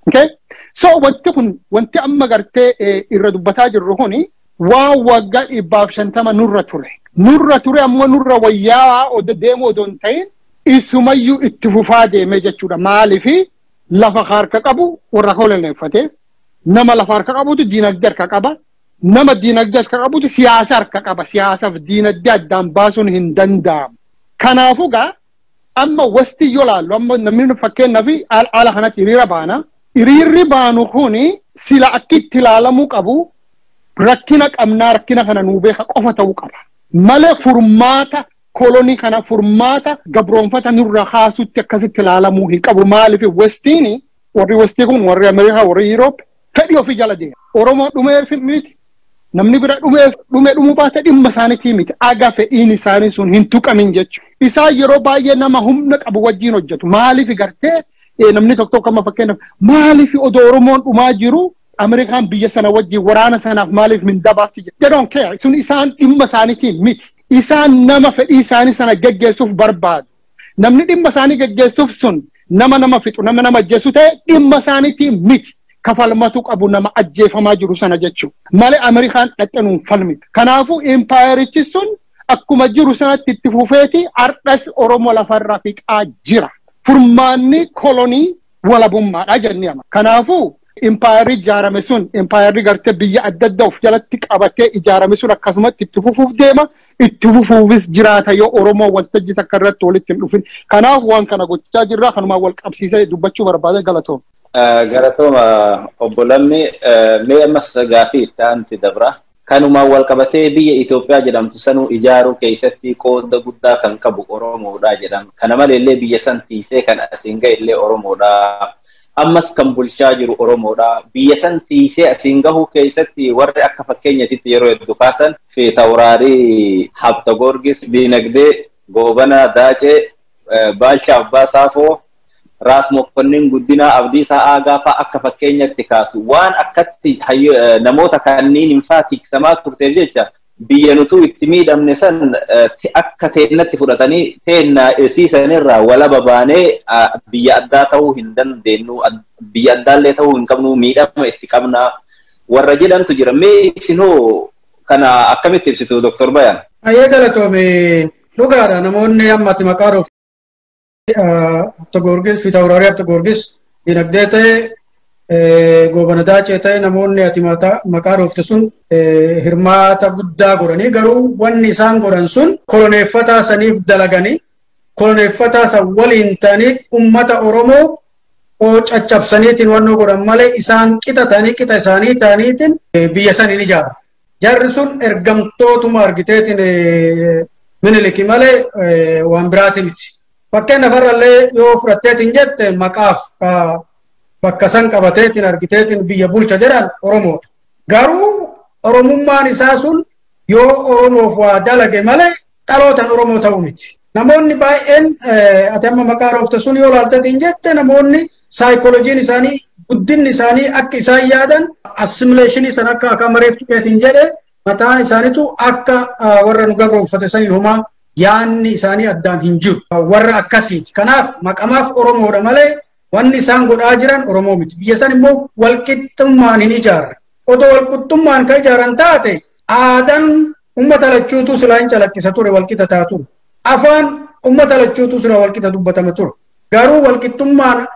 Okay? So wanti kun wanti amma gartee irra dubbataa jirru kuni waan waggaa 150 nurra ture. Nurra ture ammoo nurra wayyaa odoo deemu odoo hin ta'in isumayyuu itti fufaa deemee jechuudha. Maaliifi lafa harka qabu warra koloneeffate nama lafa harka qabutu diinagdee harka qaba. Nama diinagdee harka qabutu siyaasa harka qaba. Siyaasaaf diinagdee addaan baasuun hin danda'amu. Kanaafuu gaa amma wasti yoo laallu amma namni fakkeenyaaf haala kanatti hiriira baana. Hiriirri baanu kuni sila akki itti ilaalamuu qabu rakkina qabnaa rakkina kana nuu beeka qofa ta'uu qaba. Malee furmaata kolonii kana furmaata gabroonfata nurra kaasutti akkasitti ilaalamuu hin qabu. Maaliif westiin warri westii kun warri Ameerikaa warri Yuuroop fedhii ofii jala deema. Oromoo dhumeef miti. Namni bira dhumee dhumuu baate dhimma isaaniitii miti. Aga fedhiin isaanii sun hin tuqamin jechuudha. Isaan yeroo baay'ee nama humna qabu wajjin hojjetu. Maaliif gartee namni tokko tokko amma fakkeenyaaf maaliif odoo Oromoon dhumaa jiru Ameerikaan biyya sana wajjin waraana sanaaf maaliif mindaa baafti jedhu. They don't care. Sun isaan dhimma isaaniitiin miti. Isaan nama fedhii isaanii sana geggeessuuf barbaadu. Namni dhimma isaanii geggeessuuf sun nama nama fixu nama nama ajjeesu ta'e dhimma isaaniitiin miti. Kafalmatu qabu nama ajjeefamaa jiru sana jechuudha. Malee Ameerikaan dhaqxanuun falmiti. Kanaafuu impaayerichi sun akkuma jiru sanatti itti fufeeti ardhas Oromoo lafarraa fixaa jira. Furmaanni kolonii walabummaadha jennee ama. Kanaafuu impaayerri ijaarame sun impaayerri gartee biyya adda addaa of jalatti qabatee ijaarame sun akkasumatti itti fufuuf deema. Itti fufuufis jiraata yoo Oromoo waltajjii takka irratti walitti hin dhufin. Kanaaf waan kana gochaa jirra kanumaan wal qabsiisee dubbachuu barbaade galatooma. Galatooma obbo Lammii mee ammas gaafii itti aanti dabra. Kanumaan wal qabatee biyya Itoophiyaa jedhamtu sanuu ijaaruu keessatti qooda guddaa kan qabu Oromoodha jedhama. Kana maleellee biyya san tiisee kan asiin ga'e illee Oromoodha. Ammas kan bulchaa jiru Oromoodha. Biyya san tiisee asiin gahuu keessatti warri akka fakkeenyatitti yeroo hedduu kaasan Fiitawuraarii Habta Goorgis, Diinagdee, Goobanaa, Daacee, Baashaa Abbaa Saafoo, Raas Mokonnin Guddinaa, Abdiisaa Aagaa fa'aa akka fakkeenyatti kaasu. Waan akkatti namoota kanneen hin faa tiksamaa turteef jecha biyya nutuu itti miidhamne san akka teennatti fudhatanii teenna siisanirraa walaba baanee biyya addaa ta'uu hin dandeenyu, biyya addaallee ta'uu hin qabnu, miidhama itti qabna warra jedhantu jira. Mee isinoo kana akkamitti ibsitu Dr. Bayaan? Ayyee galatoome dhugaadha namoonni ammatti maqaa dhoof Habta Goorgis Fiitawuraarii Habta Goorgis diinagdee ta'e Goobana Daacee ta'e namoonni ati maqaa dhoofte sun hirmaata guddaa godhanii garuu wanni isaan godhan sun koloneeffataa saniif dalaganii koloneeffataa san waliin ta'anii ummata Oromoo caccabsaniitiin wannoo godhan malee isaan qixatanii qixa isaanii ta'aniitiin biyya saniin ijaaru. Jarri sun ergamtootuma argiteetiin Miniliki malee waan biraati miti. Fakkeenyaaf har'allee yoo fudhatteetiin jette maqaaf bakka san qabateetiin argiteetiin biyya bulcha jedhan Oromoodha. Garuu Oromummaan isaa sun yoo Oromoof waa dalage malee dhalootaan Oromoo ta'uu miti. Namoonni baay'een ati amma maqaa roofte sun yoo laalteetiin jette namoonni saayikolojiin isaanii guddinni isaanii akka isaan yaadan assimileeshinii san akka akka mareeftu keetiin jedhe mataan isaaniitu akka warra nu gabroonfate saniin homaa yaanni isaanii addaan hin jiru. Warra akkasiiti. Kanaaf maqamaaf Oromoodha malee wanni isaan godhaa jiran Oromoo miti. Biyya san immoo walqixxummaan hin ijaarre. Otoo walqixxummaan kan ijaaran taate aadaan uummata lachuutu silaa hin calaqqisa ture walqixa taa ture. Afaan uummata lachuutu silaa walqixa dubbatama ture. Garuu walqixxummaan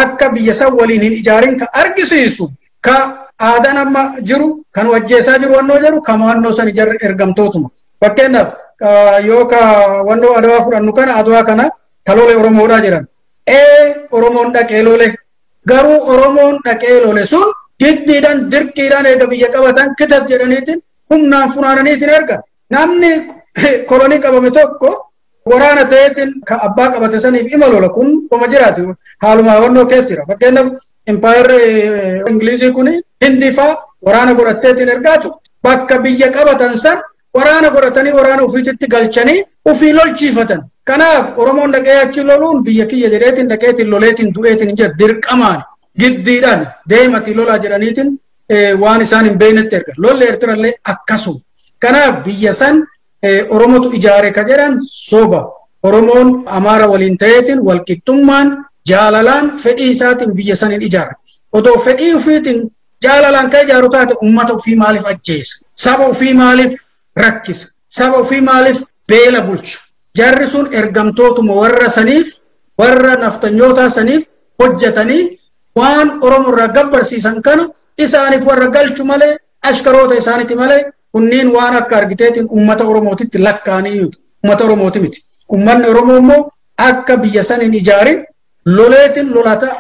akka biyya san waliin hin ijaarin ka argisiisu ka aadaan amma jiru kan wajjeessaa jiru wannoo jiru kan wannoo san ijarre ergamtootuma. Fakkeenyaaf yoo ka wannoo Adawaa fudhannu kana Adawaa kana ka lole Oromoodhaa jedhan. Oromoon dhaqee lole garuu Oromoon dhaqee lole sun giddiidhaan dirqiidhaan eega biyya qabatan kitab jedhaniitiin humnaan funaananiitiin erga. Namni kolonii qabame tokko waraana ta'eetiin ka abbaa qabate saniif ima lola kun qoma jiraati haaluma wannoo keessa jira. Fakkeenyaaf impaayerri Ingilizii kun Hindii faa waraana godhatteetiin ergaa turte. Bakka biyya qabatan san waraana godhatanii waraana ofiitti galchanii ofii lolchiifatan. Kanaaf Oromoon dhaqee achi loluun biyya kiyya jedheetiin dhaqeetiin loleetiin du'eetiin hin jedhu dirqamaan giddiidhaan deematii lolaa jedhaniitiin waan isaan hin beeknetti erga. Lolli Eertirallee akkasuma. Kanaaf biyya san Oromotu ijaare ka jedhan soba. Oromoon Amaara waliin ta'eetiin walqixxummaan jaalalaan fedhii isaatiin biyya san hin ijaarre. Otoo fedhii ofiitiin jaalalaan kan ijaaru taate uummata ofii maaliif ajjeesa? Saba ofii maaliif rakkisa? Saba ofii maaliif beela bulcha? Jarri sun ergamtootuma warra saniif warra naftanyoota saniif hojjetanii waan Oromoo irraa gabbarsiisan kana isaaniif warra galchu malee ashkaroota isaaniiti malee kunniin waan akka argiteetiin uummata Oromootitti lakkaa'anii uummata Oromooti miti. Uummanni Oromoo immoo akka biyya san hin ijaarin loleetiin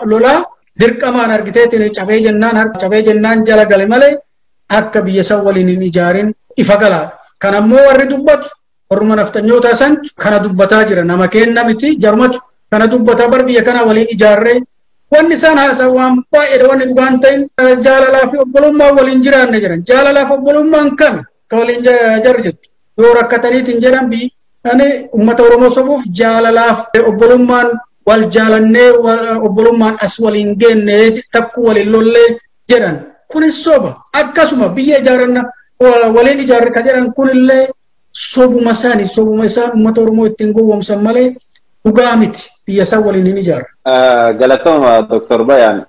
lolaa dirqamaan argiteetiin cabee jennaan cabee jennaan jala gale malee akka biyya san waliin hin ijaarin ifa galaadha. Kanammoo warri dubbatu warruma naftanyoota san kana dubbataa jira nama kenna miti jarumatu kana dubbataa bar biyya kana waliin ijaarree wanni isaan haasaa waan baay'eedha wanni dhugaan ta'in jaalalaa fi obbolummaa waliin jiraanne jedhan jaalalaa fi obbolummaan kami ka waliin jarri jettu yoo rakkataniitiin jedhan ani uummata Oromoo sobuuf jaalalaaf obbolummaan wal jaalannee obbolummaan as waliin geenne takkuu waliin lollee jedhan kunis soba akkasuma biyya ijaaranna waliin ijaarre ka jedhan kunillee sobuma isaanii sobuma isaan uummata Oromoo ittiin gowwoomsan malee dhugaa miti biyya isaan waliin hin ijaarre. Galatooma Dr. Bayaan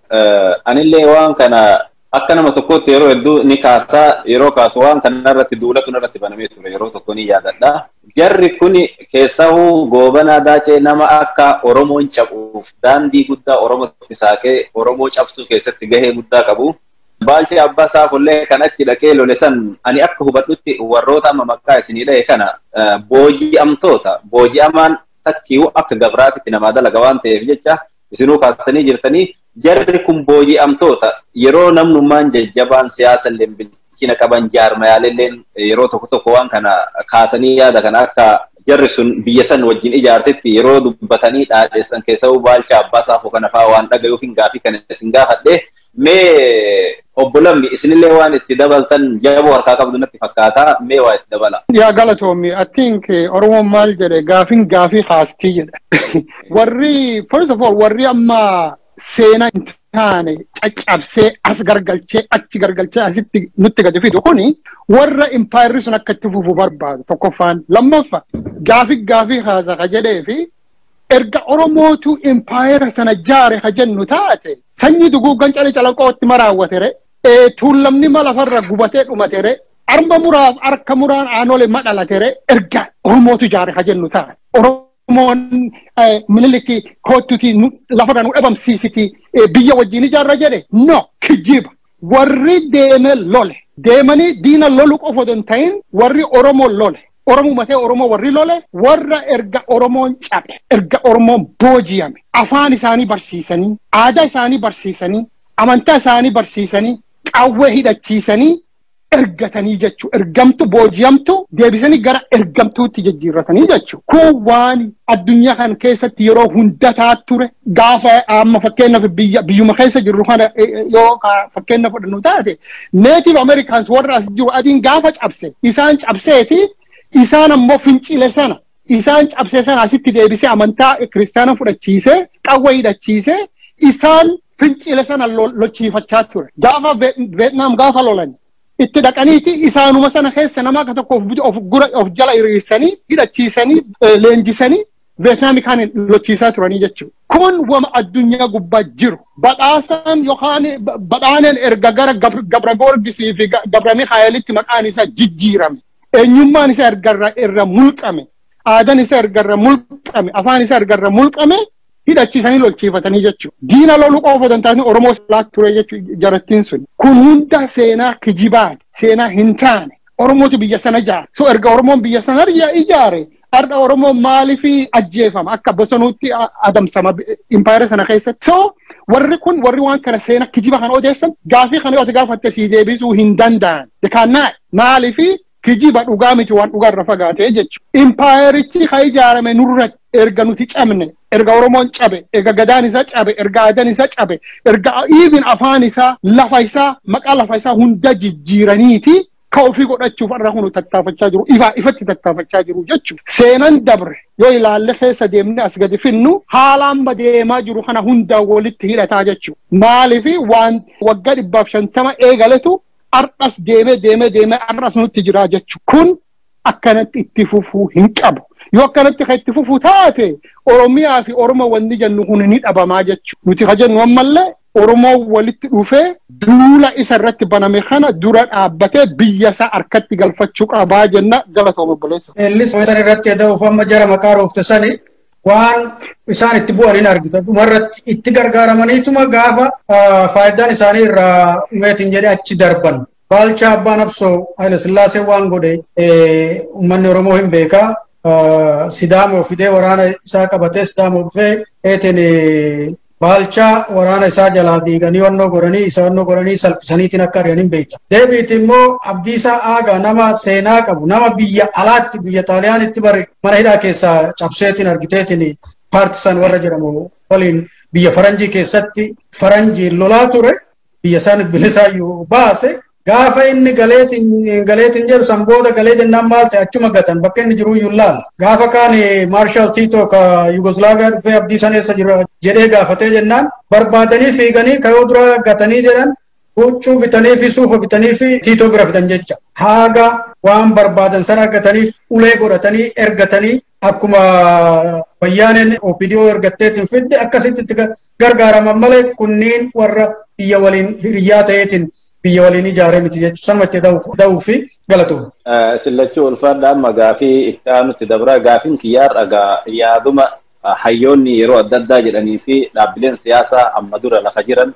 anillee waan kana akka nama tokkootti yeroo hedduu ni kaasaa yeroo kaasu waan kana irratti duulatu irratti banamee ture yeroo tokko ni yaadadha. Jarri kuni keessahuu Goobanaa Daacee nama akka Oromoon cabuuf daandii guddaa Oromootti saaqee Oromoo cabsuu keessatti gahee guddaa qabu. Baalchee Abbaa Saafollee kan achi dhaqee lole san ani akka hubadhutti warroota amma maqaa isinii dhahe kana booji'amtoota booji'amaan takkiiwuu akka gabraatitti namaa dalaga waan ta'eef jecha isinuu kaastanii jirtanii jarri kun booji'amtoota yeroo namnummaan jajjabaan siyaasa illee bilchina qaban jaarmayaalilleen yeroo tokko tokko waan kana kaasanii yaada kana akka jarri sun biyya san wajjin ijaartetti yeroo dubbatanii dhaadheessan keessa'uu Baalchaa Abbaa Saafoo kana fa'aa waan dhagayuuf hin gaafii kana isin gaafadhe. Mee obbo Lammi isinillee waan itti dabaltan jaboo harkaa qabdu natti fakkaata mee waa itti dabala. Yaa galatoomi I think Oromoon maal jedhe gaafin gaafii haastii jedha. Warri first of all warri amma seenaa hin taane caccabsee as gargalchee achi gargalchee asitti nutti gadi fidu kuni warra impaayirri sun akka itti fufu barbaadu tokkoffaan lammaffaa gaafii gaafii haasa ka jedhee fi erga Oromootu impaayira sana jaare ka jennu taate sanyii duguuggan calee calanqootti maraawwatere tuulamni lafarra gubatee dhumatere arma muraaf harka muraan aanolee madhalatere erga Oromootu jaare ka jennu taate. Oromoon Miniliki kootuti lafarra nu dhabamsiisiti biyya wajjin ijaarra jedhe no kijiba. Warri deeme lole deemanii diina lolu qofa osoo hin ta'in warri Oromoo lole. Oromoo matee Oromoo warri lole warra erga Oromoon cabe erga Oromoon booji'ame afaan isaanii barsiisanii aadaa isaanii barsiisanii amantaa isaanii barsiisanii qawwee hidhachiisanii ergatanii jechuu ergamtu booji'amtu deebisanii gara ergamtuutti jijjiirratanii jechuu kun waan addunyaa kan keessatti yeroo hunda ta'aa ture gaafa amma fakkeenyaaf biyyuma keessa jirru kana yoo fakkeenya fudhannu taate Native Americans warra as jiru adiin gaafa cabse isaan cabseeti Isaan ammoo fincile sana isaan cabsee sana asitti deebisee amantaa kiristaana fudhachiisee qawwee hidhachiisee isaan fincile sana lolchiifachaa ture. Gaafa Vietnaam gaafa lolan itti dhaqaniiti isaanuma sana keessa nama akka tokko of jala hiriirsanii hidhachiisanii leenjisanii Vietnaam kan lolchiisaa turanii jechuudha. Kun wama addunyaa gubbaa jiru. Badhaasaan yookaan badhaaneen erga gara Gabra Goorgisii fi Gabra Mikaa'elitti maqaan isaa jijjiirame. Eenyummaan isaa erga irra mulqame. Aadaan isaa erga irra mulqame. Afaan isaa erga irra mulqame. Hidhachiisanii lolchiifatanii jechuudha. Diina loluu qofa danda'anii Oromoo laat ture jechuudha jarattiin sun. Kun hunda seenaa kijibaati. Seenaa hin taane. Oromootu biyya sana ijaare. So erga Oromoon biyya sana ijaare arda Oromoo maaliif ajjeefama akka bosonuutti adamsama impaayera sana keessatti. So warri kun warri waan kana seenaa kijiba kan odeessan gaafii kana yoo ati gaafatte sii deebisuu hin danda'an. Dekaannaa maaliif kijiba dhugaa miti waan dhugaa irra fagaatee jechuudha. Impaayerichi kan ijaarame nurratti erga nuti cabne, erga Oromoon cabe, erga gadaan isaa cabe, erga aadaan isaa cabe, erga even afaan isaa, lafa isaa, maqaa lafa isaa hunda jijjiiraniiti ka ofii godhachuuf irra kunu tattaafachaa jiru, ifatti tattaafachaa jiru jechuudha. Seenan dabre yoo ilaalle keessa deemne as gadi finnu haala amma deemaa jiru kana hunda walitti hidhataa jechuudha. Maaliif waan waggaa 150 eegaletu ar'as deemee deemee deemee ar'as nutti jira jechuudha. Kun akkanatti itti fufuu hin qabu. Yoo akkanatti kan itti fufuu taate Oromiyaa fi Oromoo wanni jennu kun ni dhabamaa jechuudha. Nuti ka jennu ammallee Oromoo walitti dhufee duula isa irratti baname kana dura dhaabbatee biyya isaa harkatti galfachuu qabaa jenna galatooma obboleessa. Eellis san irratti eda'uuf amma jara maqaa roofte sani waan isaan itti bu'an hin argitu. Dhumarratti itti gargaaramaniituma gaafa faayidaan isaanii irraa umeetiin jedhee achi darban. Baalchaa Abbaa Nabsoo Haile Sillaasee waan godhe uummanni Oromoo hin beekaa. Sidaamoo fidee waraana isaa qabatee Sidaamoo dhufee eetiin Baalchaa waraana isaa jalaa diiganii onnoo godhanii isa onnoo godhanii salphisaniitiin akka ari'an hin beekta. Deebiiti immoo Abdiisaa Aagaa nama seenaa qabu nama biyya alaatti biyya Xaaliyaanitti bare mana hidhaa keessaa cabseetiin argiteetiin paartisan warra jedhamu waliin biyya faranjii keessatti faranjiin lolaa ture biyya isaan bilisaayyuu baase. Gaafa inni galeetiin jedhu san booda galee jennaan maal ta'e achuma gatan bakka inni jiru iyyuu laala. Gaafa kaan Maarshaal Tiitoo ka Yugoslavia dhufee Abdii san eessa jira jedhee gaafatee jennaan barbaadanii fiiganii kayoo dura gatanii jedhan huccuu bitanii fi suufa bitanii fi Tiitoo bira fidan jecha. Haaga waan barbaadan san argataniif ulee godhatanii ergatanii akkuma bayyaaneen OPDO ergatteetiin fidde akkasitti itti gargaaraman malee kunniin warra biyya waliin hiriyyaa ta'eetiin biyya waliin ijaaree miti jechuun sanuma itti da'uu fi galatooma. Sillachuu ulfaadha amma gaafii itti aanutti dabra gaafiin kiyyaar dhagaa yaaduma hayyoonni yeroo adda addaa jedhanii fi dhaabbileen siyaasaa amma dura lafa jiran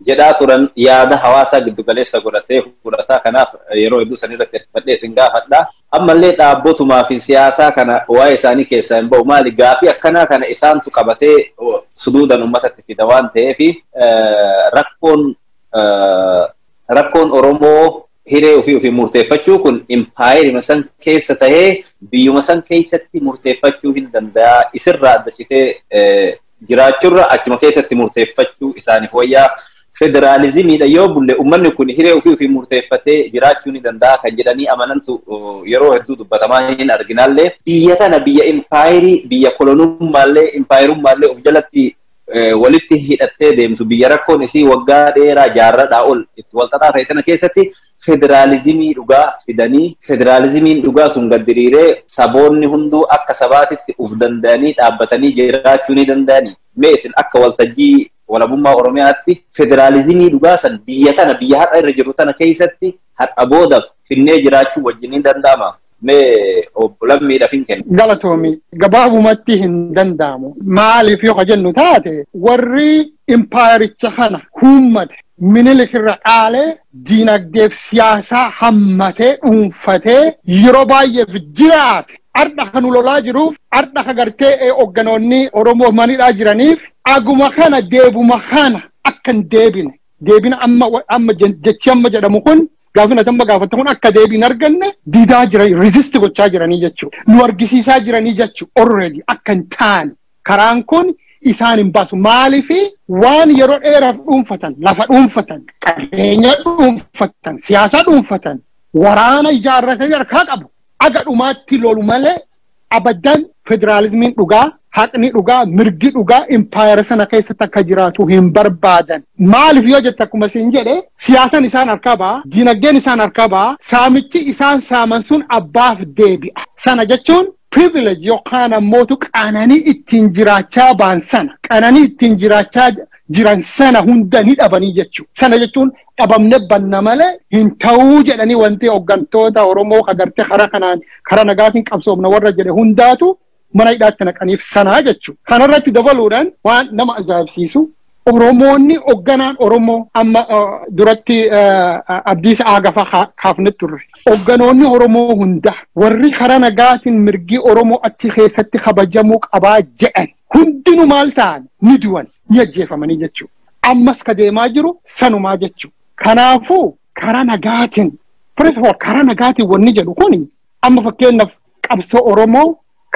jedhaa turan yaada hawaasaa giddugaleessa godhatee fudhataa kanaaf yeroo hedduu sanirratti hirkifadhee isin gaafadha. Ammallee dhaabbotumaa fi siyaasaa kana waa'ee isaanii keessaa hin ba'u maali gaafii akkanaa kana isaantu qabatee suduudan uummatatti fida waan ta'eef rakkoon Oromoo hiree ofii ofii murteeffachuu kun impaayerima san keessa tahee biyyuma san keessatti murteeffachuu hin danda'a. Isirraa adda citee jiraachuurra achuma keessatti murteeffachuu isaaniif wayyaa. Federaalizimiidha yoo bulle uummanni kun hiree ofii ofii murteeffatee jiraachuu ni danda'a kan jedhanii amanantu yeroo hedduu dubbatamaa hin arginaallee. Biyya tana biyya impaayerii biyya kolonummaallee impaayerummaallee of jalatti walitti hidhattee deemtu biyya rakkoon isii waggaa dheeraa jaarradhaa ol itti walxaxaa ta'e tana keessatti federaalizimii dhugaa fidanii federaalizimiin dhugaa sun gad diriiree saboonni hunduu akka sabaatitti uf danda'anii dhaabbatanii jiraachuu ni danda'anii. Mee isin akka waltajjii walabummaa Oromiyaatti federaalizimii dhugaa san biyya tana biyya har'a irra jiru tana keessatti har'a boodaaf finnee jiraachuu wajjin ni danda'ama. Mee obbo Lammiidhaaf hin kennu. Galatoomi gabaabumatti hin danda'amu. Maaliif yoo jennu taate warri impaayericha kana uummate Minilik irra dhaalee diinagdeef siyaasaa hammatee dhuunfatee yeroo baay'eef jiraate. Arda kan lolaa jiruuf arda kan gartee hoogganoonni Oromoo manidhaa jiraniif aguma kana deebuma kana akka hin deebine deebina amma jechi amma jedhamu kun gaafina amma gaafatan kun akka deebiin arganne diidaa jiran resist gochaa jiranii jechuudha. Nu argisiisaa jiranii jechuudha already akka hin taane karaan kun isaan hin baasu. Maaliif waan yeroo dheeraaf dhuunfatan lafa dhuunfatan qabeenya dhuunfatan siyaasa dhuunfatan waraana ijaarratanii harkaa qabu. Aga dhumaatti lolu malee abadan federaalizimiin dhugaa, haqni dhugaa, mirgi dhugaa impaayera sana keessatti akka jiraatu hin barbaadan. Maaliif yoo jette akkuma siin jedhe siyaasan isaan harkaa ba'a, dinagdeen isaan harkaa ba'a, saamichi isaan saaman sun abbaaf deebi'a. Sana jechuun privilege yookaan ammootu qananii ittiin jiraachaa ba'an sana, qananii ittiin jiraachaa jiran sana hunda ni dhabanii jechuudha. Sana jechuun dhabamne banna malee hin ta'uu jedhanii wanti hooggantoota Oromoo agartee karaa kanaan karaa nagaatiin qabsoomna warra jedhe hundaatu mana hidhaatti naqaniif sanaa jechuudha. Kanarratti dabaluudhaan waan nama ajaa'ibsiisu Oromoonni hoogganaan Oromoo amma duratti Abdiisa Aagafaa kaafne turre. Hoogganoonni Oromoo hunda warri karaa nagaatiin mirgi Oromoo achi keessatti kabajamuu qabaa jedhan hundinuu maal ta'an ni du'an ni ajjeefamanii jechuudha. Ammas ka deemaa jiru sanumaa jechuudha. Kanaafuu karaa nagaatiin first of all karaa nagaatiin wanni jedhu kuni amma fakkeenyaaf qabsoo Oromoo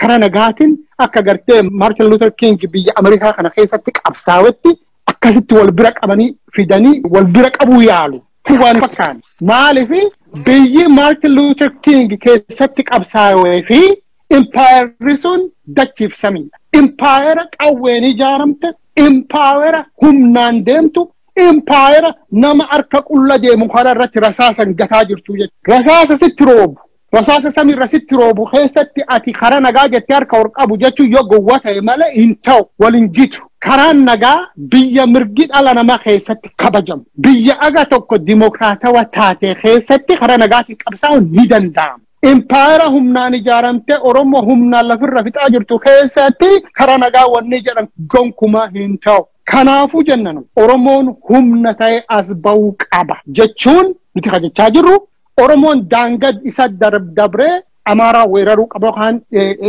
karaa nagaatiin akka gartee Martin Luther King biyya Ameerikaa kana keessatti qabsaa'etti akkasitti wal bira qabanii fidanii wal bira qabuu yaalu. Kun waan fakkaan. Maaliif biyyi Martin Luther King keessatti qabsaa'ee fi impaayerri sun dachiif samiidha. Impaayera qawween ijaaramte, impaayera humnaan deemtu, impaayera nama harka qulla deemu karaa irratti rasaasan gataa jirtu jechuudha. Rasaasa sitti roobu. Rasaasa samiirra sitti roobu keessatti ati karaa nagaa jettee harka ol qabu jechuun yoo gowwaa ta'e malee hin ta'u waliin gitu. Karaan nagaa biyya mirgi dhala namaa keessatti kabajamu. Biyya aga tokko dimokiraatawaa taate keessatti karaa nagaatiin qabsaa'uun ni danda'ama. Impaayera humnaan ijaaramtee Oromoo humnaan lafirra fixaa jirtu keessatti karaa nagaa wanni jedhan gonkumaa hin ta'u. Kanaafuu jennan Oromoon humna ta'e as ba'uu qaba jechuun nuti jechaa jirru Oromoon daangaa isa dabree Amaaraa weeraruu qaba yookaan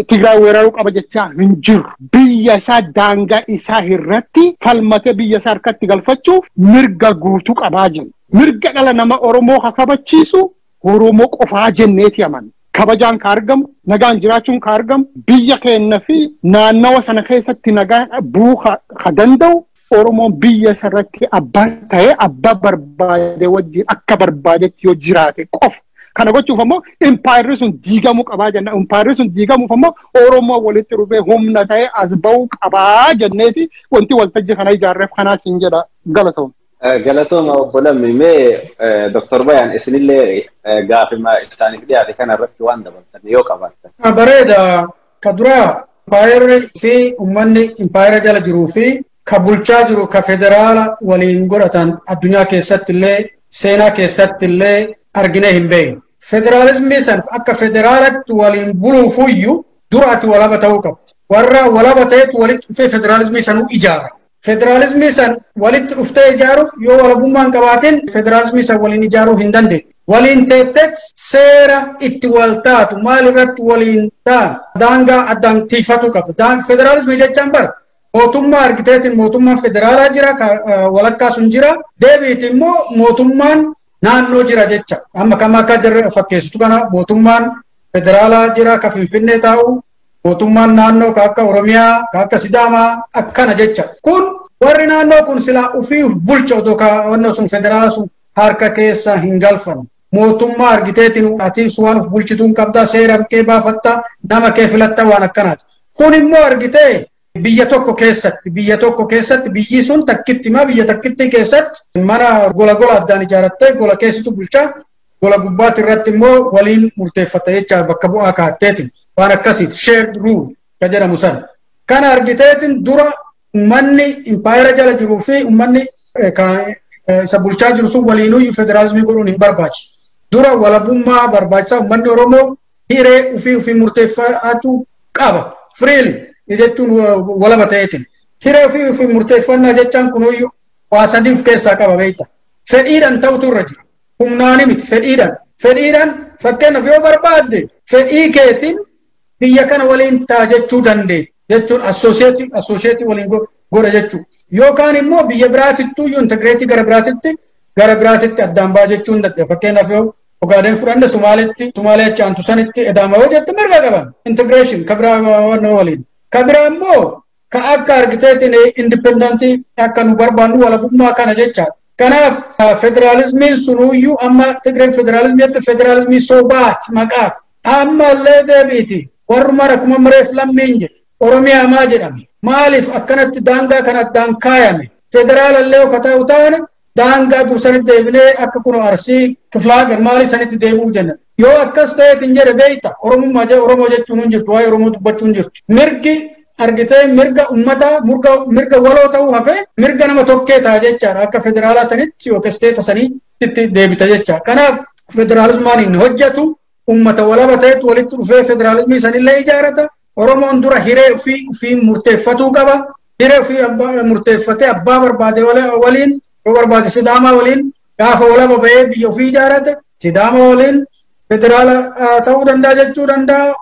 Tigraay weeraruu qaba jechaa hin jiru. Biyya isaa daangaa isaa irratti falmatee biyya isaa harkatti galfachuuf mirga guutuu qabaa jenna. Mirga dhala nama Oromoo kabachiisu Oromoo qofaa jenneeti amanna. Kabajaan ka argamu, nagaan jiraachuun ka argamu, biyya keenya fi naannawa sana keessatti nagaan bu'uu ka danda'u Oromoon biyya isarratti abbaa ta'ee abbaa barbaade wajjin akka barbaadetti yoo jiraate qofa. Kana gochuuf ammoo impaayerri sun diigamuu qabaa jenna. Impaayerri sun diigamuuf ammoo Oromoo walitti dhufee humna ta'ee as ba'uu qabaa jenneeti wanti waltajjii kana ijaarreef kanaas hin jedha galatooma. Galatooma obbo Lammi mee Dr. Bayaan isinillee gaafima isaaniif dhiyaate kana irratti waan dabaltan yoo qabaattan. Bareeda ka duraa impaayerri fi uummanni impaayera jala jiruu fi ka bulchaa jiru ka federaala waliin godhatan addunyaa keessatti illee seenaa keessatti illee arginee hin beeknu. Federaalizimii san akka federaalatti waliin buluufuyyuu dura ati walaba ta'uu qabdi. Warra walaba ta'etu walitti dhufee federaalizimii sanuu ijaara. Federaalizimii san walitti dhuftee ijaaruuf yoo walabummaa hin qabaatin federaalizimii san waliin ijaaruu hin dandeenye. Waliin teettet seera itti wal taatu maal irratti waliin ta'an daangaa addaan tiifatu qabda. Federaalizimii jechaan bara mootummaa argiteetiin mootummaan federaalaa jira walakkaa sun jira deebiiti immoo mootummaan naannoo jira jecha. Amma kam akka jirre fakkeessitu kana mootummaan federaalaa jira ka Finfinnee taa'u mootummaan naannoo ka akka Oromiyaa ka akka Sidaamaa akkana jecha. Kun warri naannoo kun silaa ofii bulcha otoo ka wanna sun federaalaa sun harka keessa hin galfan. Mootummaa argiteetiin ati waan of bulchituun qabdaa seera kee baafatta nama kee filatta waan akkanaati. Kun immoo argitee biyya tokko keessatti biyyi sun takkitti ma biyya takkitti keessatti mana gola gola addaan ijaarattee gola keessattu bulchaa gola gubbaatti irratti immoo waliin murteeffatta jecha bakka bu'aa kaatteetiin waan akkasiiti shared rule ka jedhamu san. Kana argiteetiin dura uummanni impaayera jala jiruu fi uummanni isa bulchaa jiru sun waliinuyyuu federaalizimii godhuun hin barbaachisu. Dura walabummaa barbaachisaa uummanni Oromoo hiree ofii ofii murteeffachuu qaba. Freely jechuun walaba ta'eetiin. Hiree ofii ofii murteeffannaa jechaan kunuyyuu waa sadii of keessaa qaba beekta. Fedhiidhaan ta'utu irra jira. Humnaani miti fedhiidhaan. Fedhiidhaan fakkeenyaaf yoo barbaadde fedhii keetiin biyya kana waliin ta'a jechuu dandeenya. Jechuun assooseetii waliin godha jechuudha. Yookaan immoo biyya biraatittuu iyyuu integreetii gara biraatitti addaan ba'a jechuu hin dandeenya. Fakkeenyaaf yoo Ogaadeen fudhanne Somaalitti Somaalee achi aantu sanitti edaama yoo jette mirga qaban. Integreeshin ka biraa waliin. Ka biraa immoo ka akka argiteetiin indipendentii akka nu barbaannu walabummaa kana jecha. Kanaaf federaalizimiin sunuyyuu amma Tigreen federaalizimii jette federaalizimii sobaat maqaaf Ammallee deebiiti. Warruma akkuma mareef lammiin jedhe. Oromiyaa maa jedhame? Maaliif akkanatti daangaa kana addaan kaayame? Federaalallee yoo ta'u taane daangaa dursanitti deebinee akka kun Arsii Kiflaagar maaliif sanitti deebi'uu jenna. Yoo akkas ta'eetiin jedhe beeyta Oromummaa jee Oromoo jechuun hin jirtu, waa'ee Oromoo dubbachuun hin jirtu. Mirgi argitee mirga uummataa mirga waloo ta'uu hafee mirga nama tokkee ta'a jechaadha. Akka federaalaa sanitti yookiin isteeta sanitti deebita jecha. Kanaaf federaalismaan hin hojjetu, uummata walaba ta'etu walitti dhufee federaalismii sanillee ijaarata. Oromoon dura hiree ofii murteeffatuu qaba. Hiree ofii murteeffatee abbaa barbaade waliin yoo barbaade Sidaamaa waliin gaafa walaba bahee biyya ofii ijaarate Sidaama waliin federaala ta'uu danda'a jechuu danda'a.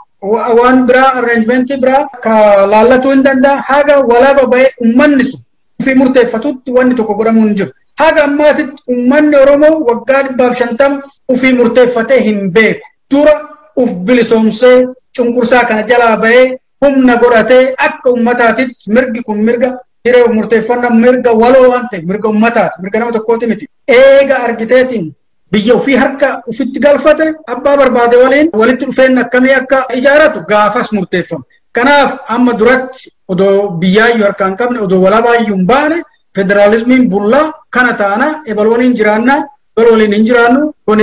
Waan biraa arrangementii biraa ka laallatuu hin danda'a. Haga walaba bahee uummanni sun ofii murteeffatutti wanni tokko godhamuu hin jiru. Haga ammaatitti uummanni Oromoo waggaa 150 ofii murteeffatee hin beeku. Dura uf bilisoomsee cunqursaa kana jalaa bahee humna godhatee akka uummataatitti mirgi kun mirga hiree murteeffannaa mirga waloo waan ta'eef mirga uummataati, mirga nama tokkooti miti. Eega argiteetiin biyya ofii harka ofitti galfate abbaa barbaade waliin walitti dhufeen akkamii akka ijaaratu gaafas murteeffama. Kanaaf amma duratti odoo biyyaayyuu harka hin qabne, odoo walabaayyuu hin baane federaalismiin bullaa kana taana ebal waliin jiraannaa ebal waliin hin jiraannu kun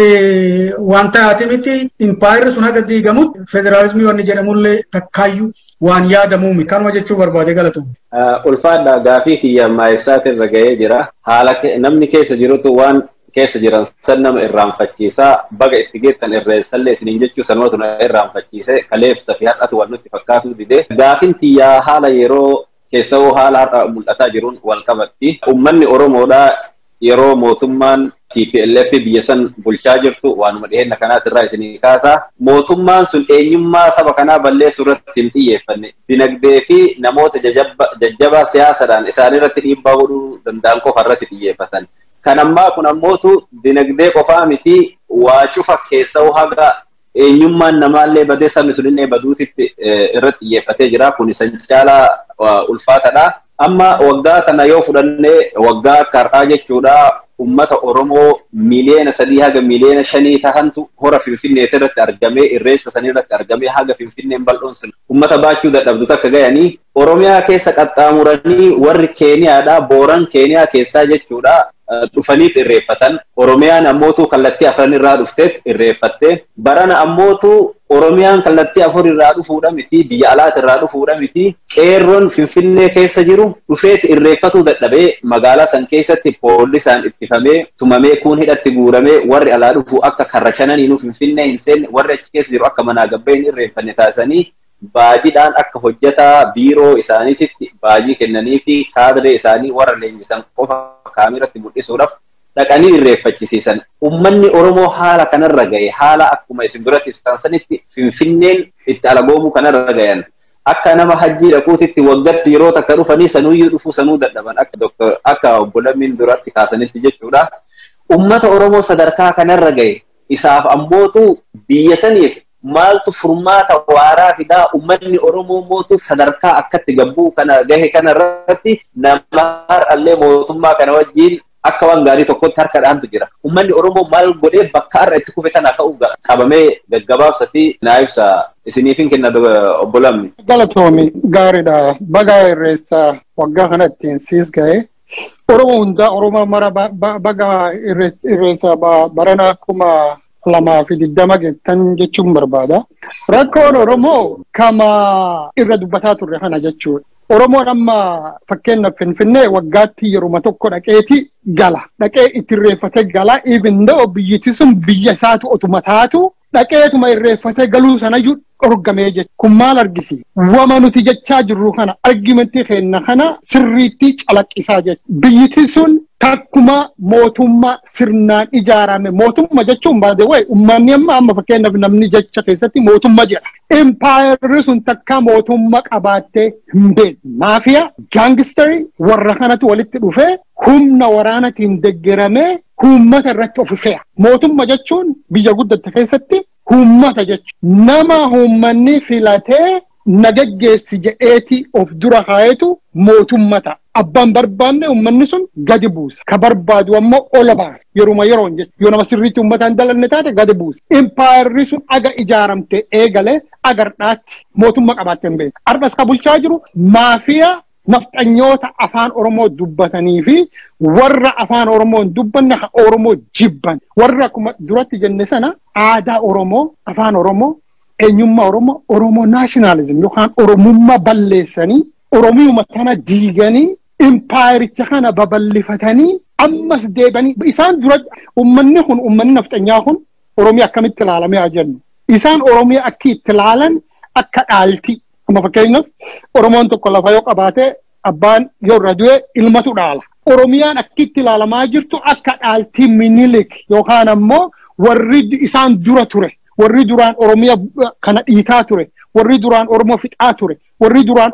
waan taate miti. Impaayirri sun haga diigamutti federaalismii wanni jedhamullee takkaayyuu waan yaadamuu miti. Kanuma jechuu barbaade, galatuun. Ulfaadha, gaafii kiyya maayessaatirra ga'ee jira. Haala namni keessa jirutu waan keessa jiran san nama irraanfachiisaa, baga itti geettan irreessallee isiniin jechuu sanumatu na irraanfachiise, kaleessa fi har'atu wal nutti fakkaatu dide. Gaafin tiyyaa haala yeroo keessawoo haala har'a mul'ataa jiruun wal qabatti. Uummanni Oromoodhaa yeroo mootummaan TPLF biyya san bulchaa jirtu waanuma dhiheenna kanaatirraa isinii kaasaa. Mootummaan sun eenyummaa saba kanaa balleessuu irratti hin xiyyeeffanne. Dinagdee fi namoota jajjabaa siyaasadhaan isaan irratti dhiibbaa godhuu danda'an qofa irratti xiyyeeffatan. Kan ammaa kun ammootu dinagdee qofaa miti, waa cufa keessa'u haga eenyummaan namaallee badee sabni sunillee baduutitti irratti xiyyeeffatee jira. Kun isa caalaa ulfaatadha. Amma waggaa kana yoo fudhannee waggaa har'aa jechuudha, uummata Oromoo 3 miliyoona haga 5 miliyoona tahantu hora Finfinnee irratti argamee, irreessa sanii irratti argamee, haga Finfinneen bal'oon sun uummata baachuu dadhabdu takka gayanii Oromiyaa keessa qaxxaamuranii warri Keeniyaadha, Booran Keeniyaa keessaa jechuudha, dhufaniit irreeffatan. Oromiyaan ammootu kallattii afran irraa dhufteet irreeffatte. Barana ammootu Oromiyaan kallattii afur irraa dhufuudha miti, biyya alaati irraa dhufuudha miti. Qeerroon Finfinnee keessa jiru dhufeet irreeffatuu dadhabee magaalaa san keessatti poolisaan ittifamee tumamee, kuun hidhatti guuramee, warri alaa dhufu akka karra shananiinuu Finfinnee hin seenne, warri achi keessa jiru akka manaa gabbee hin irreeffanne taasisanii, baajiidhaan akka hojjetaa biiroo isaaniititti baajii kennanii fi kaadiree isaanii warra leenjisan qofa kaameratti mul'isuudhaaf dhaqanii irreeffachisiisan. Uummanni Oromoo haala kanarra gahe, haala akkuma isin duratti ibsitan sanitti Finfinneen itti alagoomuu kanarra gayan. Akka nama hajjii dhaquutitti waggatti yeroo takka dhufanii sanuuyyuu dhufuu sanuu dadhaban, akka doktor akka obbo Lammiin duratti kaasanitti jechuudha. Uummata Oromoo sadarkaa kanarra gahe isaaf ammootu biyya saniif maaltu furmaata waaraa fidaa? Uummanni Oromoo mootu sadarkaa akkatti gabbuu kana gahe kana irratti nama har'allee mootummaa kana wajjin akka waan gaarii tokkotti harka dhaantu jira. Uummanni Oromoo maal godhee bakka har'a itti kufe kana ka'uu qabamee gaggabaabsatti naa ibsa, isiniifin kenna, obbo Lammi. Galatoomi, gaariidha. Baga irreessa waggaa kana ittiin siis ga'e. Oromoo hundaa, Oromoo mara baga irreessa barana 2020 geettan jechuun barbaada. Rakkoon Oromoo kama irra dubbataa turre kana jechuudha. Oromoon amma fakkeenyaaf Finfinnee waggaatti yeruma tokko dhaqeeti gala. Dhaqee itti irreeffatee gala. Even though biyyiti sun biyya isaatu otuma taatu dhaqeetuma irreeffatee galuu sanayyuu dhorgamee jechuudha. Kun maal argisiisa? Wama nuti jechaa jirru kana, argumentii keenya kana sirriitti calaqqisaa jechuudha. Biyyiti sun takkuma mootummaa sirnaan ijaarame, mootummaa jechuun baadee wayi uummanni amma fakkeenyaaf namni jecha keessatti mootummaa jedha. Impaayerri sun takka mootummaa qabaattee hin beeku. Maafiyaa, gaangistarii warra kanatu walitti dhufee humna waraanatiin deeggaramee uummata irratti of fe'a. Mootummaa jechuun biyya guddatte keessatti uummata jechuudha. Nama uummanni filatee na geggeessi jedheeti of dura kaayetu mootummaa ta'a. Abbaan barbaanne uummanni sun gadi buusa. Ka barbaadu ammoo ola baasa. Yeruma yeroon jechuudha. Yoo nama sirriitti uummataan dalanne taate gadi buusa. Impaayerri sun aga ijaaramte eegalee agardhaatti mootummaa qabaattee hin beeku. Ardhas ka bulchaa jiru maafiyaa nafxanyoota afaan Oromoo dubbatanii fi warra afaan Oromoo hin dubbanne ha Oromoo jibban. Warra akkuma duratti jenne sana aadaa Oromoo, afaan Oromoo, eenyummaa Oromoo, Oromoo naashinaalizim yookaan Oromummaa balleessanii Oromiyuma kana diiganii impaayericha kana babal'ifatanii ammas deebanii isaan dura uummanni kun uummanni nafxanyaa kun Oromiyaa akkamitti ilaalamee haa jennu. Isaan Oromiyaa akka itti ilaalan akka dhaalti. Amma fakkeenyaaf Oromoon tokko lafa yoo qabaate abbaan yoo irra du'e ilmatu dhaala. Oromiyaan akka itti ilaalamaa jirtu akka dhaaltii Minilik yookaan ammoo warri isaan dura ture, warri duraan Oromiyaa kana dhiitaa ture, warri duraan Oromoo fixaa ture, warri duraan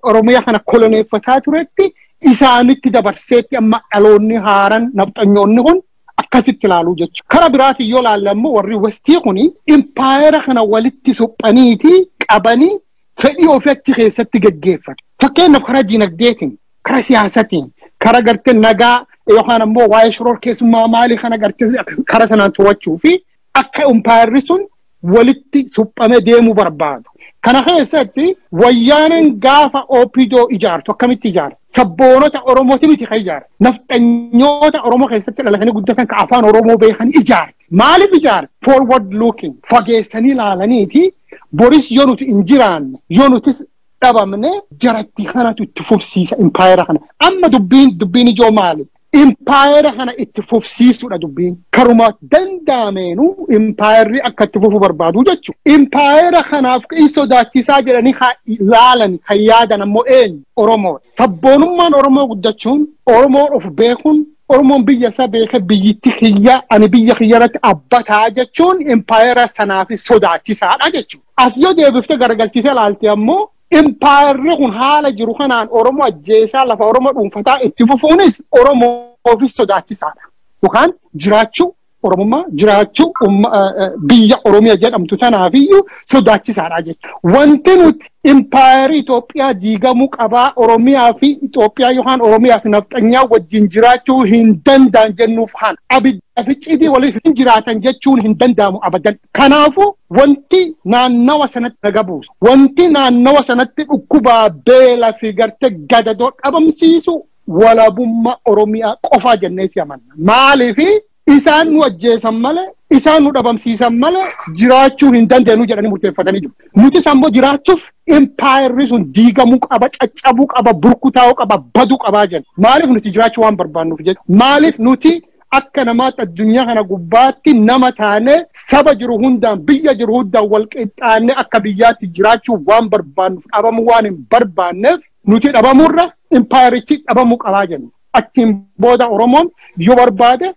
Oromiyaa kana koloneeffataa turetti isaanitti dabarseetti amma dhaloonni haaran nafxanyoonni kun akkasitti ilaaluu jechuudha. Kara biraatiin yoo ilaalle ammoo warri Westii kuni impaayera kana walitti suphaniitii qabanii fedhii ofii achi keessatti geggeeffatu. Fakkeenyaaf karaa diinagdeetiin, karaa siyaasatiin, karaa gartee nagaa yookaan ammoo waa'ee shoror keessummaa maalii kana gartee karaa sanaan to'achuu fi akka impaayerri sun walitti suphamee deemuu barbaadu. Kana keessatti wayyaaneen gaafa OPDO ijaartu akkamitti ijaara? Sabboonota Oromooti miti kan ijaara. Nafxanyoota Oromoo keessatti dhalatanii guddatan kan afaan Oromoo beekan ijaarti. Maaliif ijaara? Forward looking fageessanii ilaalaniiti boris yoo nuti hin jiraanne yoo nutis dhabamne jaratti kanatu itti fufsiisa impaayera kana. Amma dubbiin ijoo maali? Impaayera kana itti fufsiisuudha dubbiin. Karuma danda'ameenu impaayerri akka itti fufu barbaadu jechuudha. Impaayera kanaaf in sodaachisaa jedhanii ilaalan kan yaadan ammoo eenyu? Oromoodha. Sabboonummaan Oromoo guddachuun, Oromoon of beekuun, Oromoon biyya isaa beekee biyyatti kiyya ani biyya kiyya irratti abbataa jechuun impaayera sanaaf sodaachisaadha jechuudha. As yoo deebiftee garagalchitee ilaalte ammoo impaayerri kun haala jiru kanaan Oromoo ajjeesaa lafa Oromoo dhuunfataa itti fufuunis Oromoofis sodaachisaadha. Yookaan jiraachuu Oromummaa jiraachuu biyya Oromiyaa jedhamtu tanaafiyyuu sodaachisaadha jechuudha. Wanti nuti impaayerii Itoophiyaa diigamuu qabaa Oromiyaa fi Itoophiyaa yookaan Oromiyaa fi nafxanyaa wajjin jiraachuu hin danda'an jennuuf haan abiddaa fi cidii waliif hin jiraatan jechuun hin danda'amu abadan. Kanaafuu wanti naannawa sanatti naga buusu, wanti naannawa sanatti dhukkubaa beela fi gartee gadadoo dhabamsiisu walabummaa Oromiyaa qofaa jenneeti amanna. Maaliifi isaan nu ajjeesan malee, isaan nu dhabamsiisan malee jiraachuu hin dandeenyu jedhanii murteeffatanii jiru. Nutis ammoo jiraachuuf impaayerri sun diigamuu qaba, caccabuu qaba, burkutaa'uu qaba, baduu qabaa jenna. Maaliif nuti jiraachuu waan barbaannuuf jechuudha. Maaliif nuti akka namaatti addunyaa kana gubbaatti nama taane saba jiru hundaan biyya jiru hundaan wal qixxaanne akka biyyaatti jiraachuu waan barbaannuuf dhabamuu waan hin barbaanneef nuti dhabamuurra impaayerichi dhabamuu qabaa jenna. Achiin booda Oromoon yoo barbaade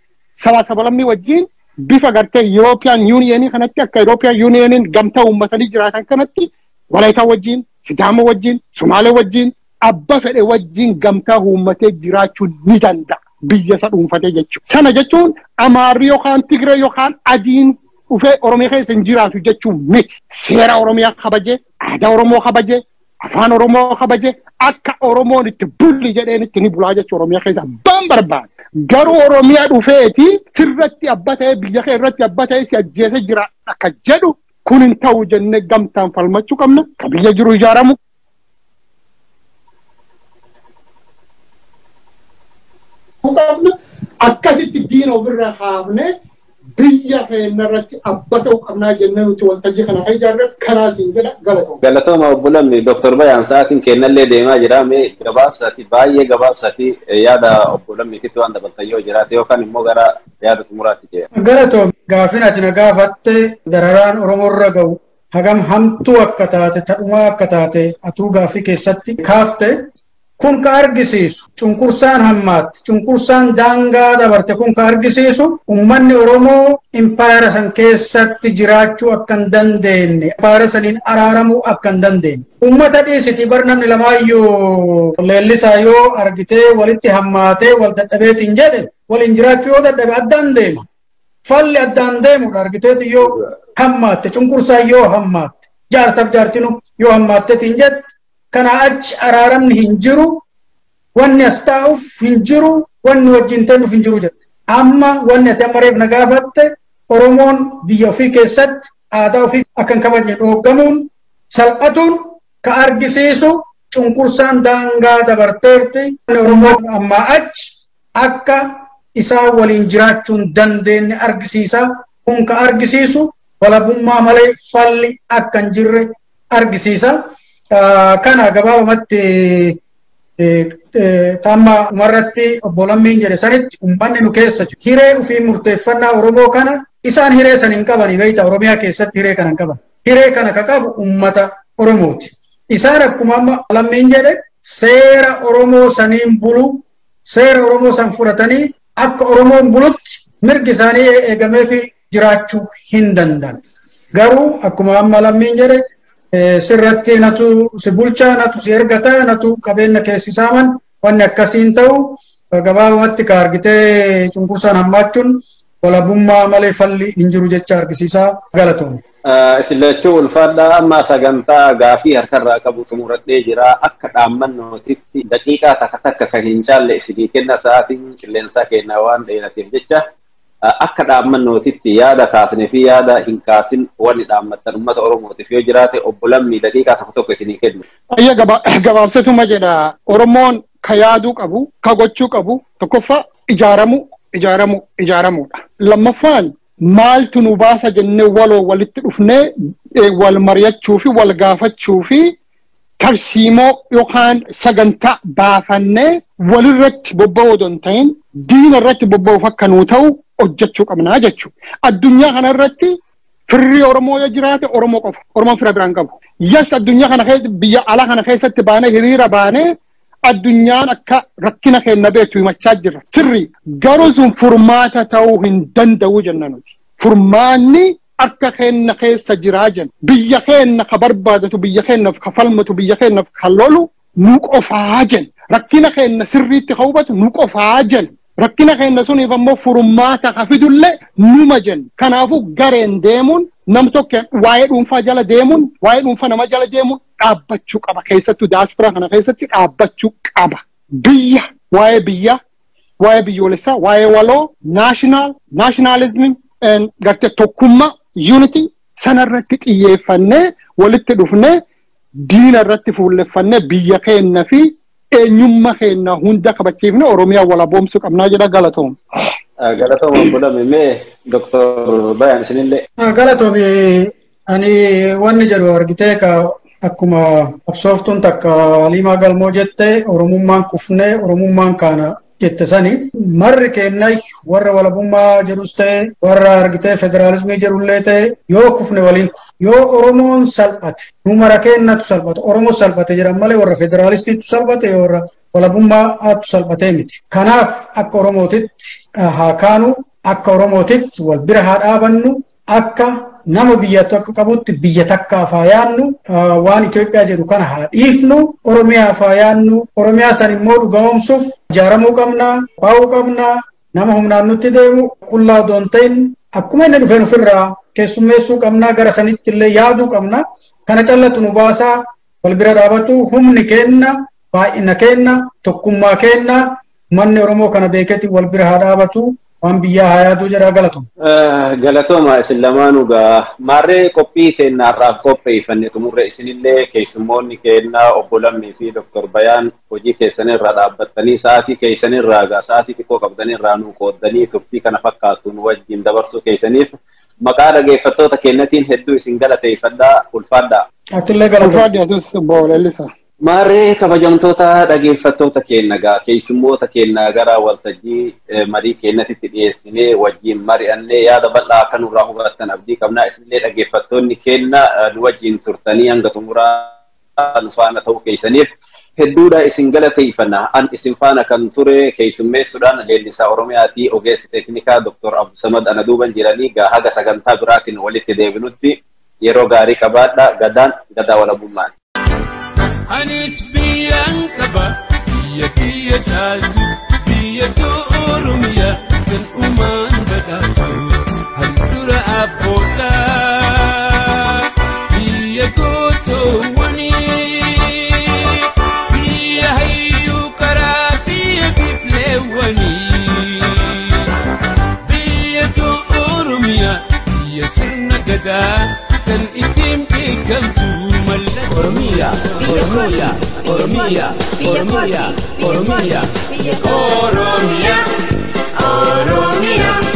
saba sabalammii wajjin bifa gartee European Union kanatti akka European Union gamtaa uummatanii jiraatan kanatti Walaayitaa wajjin, Sidaama wajjin, Somaalee wajjin, abba fedhe wajjin gamtaa uummatee jiraachuu ni danda'a. Biyya isa dhuunfatee jechuudha. Sana jechuun Amaarri yookaan Tigree yookaan Adiin dhufee Oromiyaa keessa hin jiraatu jechuun miti. Seera Oromiyaa kabajee, aadaa Oromoo kabajee, afaan Oromoo kabajee akka Oromoon itti bulli jedheen itti ni bulaa jechuudha Oromiyaa keessa abbaan barbaade. Garuu Oromiyaa dhufeeti sirratti abba ta'ee biyya kee irratti abba ta'ee si ajjeese jira akka jedhu kun hin ta'u jennee gamtaan falmachuu qabna. Ka biyya jiru ijaaramu qabna. Akkasitti diina ofirra haafne biyya keenya irratti abba ta'uu qabnaa jennee nuti waltajjii kana kan ijaarreef karaa siin jedha galatooma. Galatooma obbo Lammi, Dooktar Bayaan sa'aatiin kennallee deemaa jira. Mee gabaabsaati baay'ee gabaabsaati yaada obbo Lammiititti waan dabaltan yoo jiraate yookaan immoo gara yaada xumuraatti ce'a. Galatoom gaafin ati na gaafatte dararaan Oromoorra ga'u hagam hamtuu akka taate tadhumaa akka taate atuu gaaffii keessatti kaafte kun ka argisiisu cunqursaan hammaatti cunqursaan daangaa dabarte kun ka argisiisu uummanni Oromoo impaayera san keessatti jiraachuu akka hin dandeenye impaayera saniin araaramuu akka hin dandeenye. Uummata dhiisiti bar namni lamaayyuu leellisaa yoo argitee walitti hammaatee wal dadhabeetiin jedhe waliin jiraachuu yoo dadhabe addaan deema. Falli addaan deemudha argiteeti yoo hammaatte cunqursaan yoo hammaatte jaarsaaf jaartinu Yoo hammaatteetiin jette kanaa achi araaramni hin jiru, wanni as taa'uuf hin jiru, wanni wajjin ta'uuf hin jiru jedhe. Amma wanni ati amma reef na gaafatte Oromoon biyya ofii keessatti aadaa ofii akka hin kabajne dhooggamuun salphatuun ka argisiisu cunqursaan daangaa dabarteerti. Oromoon ammaa achi akka isaan waliin jiraachuu hin dandeenye argisiisa. Kun ka argisiisu walabummaa malee falli akka hin jirre argisiisa. Kana gabaabumatti tamma umarratti obbo Lammiin jedhe sanitti uummanni nu keessa jiru. Hiree ofii murteeffannaa Oromoo kana isaan hiree san hin qabani beektaa Oromiyaa keessatti hiree kana hin qaban. Hiree kana ka qabu uummata Oromooti. Isaan akkuma amma Lammiin jedhe seera Oromoo saniin bulu, seera Oromoo san fudhatanii akka Oromoon bulutti mirgi isaanii eegamee fi jiraachuu hin danda'an. Garuu akkuma amma Lammiin jedhe sirratti natu si bulchaa, natu si ergata, natu qabeenya keessisaaman wanni akkasiin ta'u gabaabumatti ka argitee cunqursaan hammaachuun walabummaa malee falli hin jiru jecha argisiisaa galatoomne. Isin lachuu ulfaadhaa amma sagantaa gaafii harkarraa qabu xumuradhee jira. Akka dhaammannootitti daqiiqaa takka takka kan hin caalle isinii kenna sa'aatiin qilleensaa kennaa waan dheerateef jecha akka dhaammannootitti yaada kaasnee fi yaada hin kaasin wanni dhaammattan uummata Oromootiif yoo jiraate obbo Lammii daqiiqaa tokko tokko isinii kennu. Ayya gabaabsatuma jedha Oromoon ka yaaduu qabu, ka gochuu qabu tokkoffaa ijaaramu, ijaaramu, ijaaramuudha. Lammaffaan maaltu nu baasa jennee waloo walitti dhufnee wal mari'achuu fi wal gaafachuu fi tarsiimoo yookaan sagantaa baafannee walirratti bobba'uu odoo hin ta'in diina irratti bobba'uuf akka nuu ta'u hojjechuu qabnaa jechuudha. Addunyaa kana irratti firri Oromoo yoo jiraate Oromoo qofa. Oromoon fira biraan qabu. Yes, addunyaa kana keessa biyya alaa kana keessatti baanee hiriira baanee addunyaan akka rakkina keenya beektu himachaa jirra. Sirri garuu sun furmaata ta'uu hin danda'u jenna nuti. Furmaanni akka keenya keessa jiraa jenna. Biyya keenya ka barbaadatu, biyya keenyaaf ka falmatu, biyya keenyaaf ka lolu nu qofaa jenna. Rakkina keenya sirriitti ka hubatu nu qofaa jenna. Rakkina keenya suniif ammoo furmaata ka fidullee numa jenna. Kanaafuu gareen deemuun nam tokko waa'ee dhuunfaa jala deemuun waa'ee dhuunfaa nama jala deemuun dhaabbachuu qaba. Keessattuu diyaasporaa kana keessatti dhaabbachuu qaba. Biyya waa'ee biyya waa'ee biyyoolessaa waa'ee waloo naashinaalizimii gartee tokkummaa unity sanarratti xiyyeeffannee walitti dhufnee diina irratti fuulleffannee biyya keenya fi eenyummaa keenya hunda kabachiifne Oromiyaa walaboomsuu qabnaa jedha galatoom. Galatoom obbo Lammii mee Dooktor Bayaan isinillee. Galatoom ani wanni jedhu argitee ka akkuma qabsooftuun takka Liimaa Galmoo jette Oromummaan kufnee Oromummaan kaana jette sani marri keenya warra walabummaa jedhus ta'e warra argitee federaalismii jedhullee ta'e yoo kufne waliin kufne yoo Oromoon salphate nu mara keenyatu salphate Oromoo salphate jedhan malee warra federaalistiitu salphate warra walabummaatu salphatee miti. Kanaaf akka Oromootitti haa kaanu akka Oromootitti wal bira haa dhaabannu akka nama biyya tokko qabutti biyya takkaaf haa yaannu waan Itoophiyaa jedhu kana haa dhiifnu Oromiyaaf haa yaannu Oromiyaa san immoo dhugaa'omsuuf ijaaramuu qabna baa'uu qabna nama humnaan nutti deemu qullaa odoo hin ta'in akkuma inni dhufeen ofirraa keessummeessuu qabna gara sanitti illee yaaduu qabna kana callatu nu baasaa wal bira dhaabatu humni kenna baay'ina kenna tokkummaa kenna manni Oromoo kana beeketti wal bira haa dhaabatu waan biyyaa haa yaaduu jedhaa galatooma. Galatooma isin lamaanuu gaa maarree qophii teennaarraaf qopheeffanne xumurre isinillee keessummoonni keennaa obbo Lammii fi Dooktor Bayaan hojii keessanirraa dhaabbattanii sa'aatii keessanirraa gaa sa'aatii xiqqoo qabdanirraa nuu qooddanii turtii kana fakkaatu nu wajjin dabarsuu keessaniif maqaa dhageeffattoota keenyatiin hedduu isin galateeffadhaa ulfaadhaa. Atillee galatooma. Ulfaadhaa atis obbo Leellisaa. Maarree kabajamtoota dhageeffattoota keenya gaa keessummoota keenya gara waltajjii marii keenyatti dhiyeessinee wajjin mari'annee yaada bal'aa akka nurraa hubattan abdii qabnaa isinillee dhaggeeffattoonni keenya nu wajjin turtanii hanga xumuraa nu faana ta'uu keessaniif hedduudha isin galateeffanna. An isin faana kan ture keessummeessuudhaan leellisaa Oromiyaatii ogeessa teeknikaa Dr. Abdusamad Anaduuban jiranii gaa haga sagantaa biraatiin walitti deebinutti yeroo gaarii qabaadha. Gadaan gadaa walabummaan. Anis biyyaan qaba biyya kiyya caaltu biyya Oromiyaa kan uumaan badhaatu handhuura abboodha biyya gootoowwan. gadaa kan ittiin beekamtu mallattoo. Oromiyaa, Oromiyaa, Oromiyaa, Oromiyaa, Oromiyaa. Oromiyaa, Oromiyaa.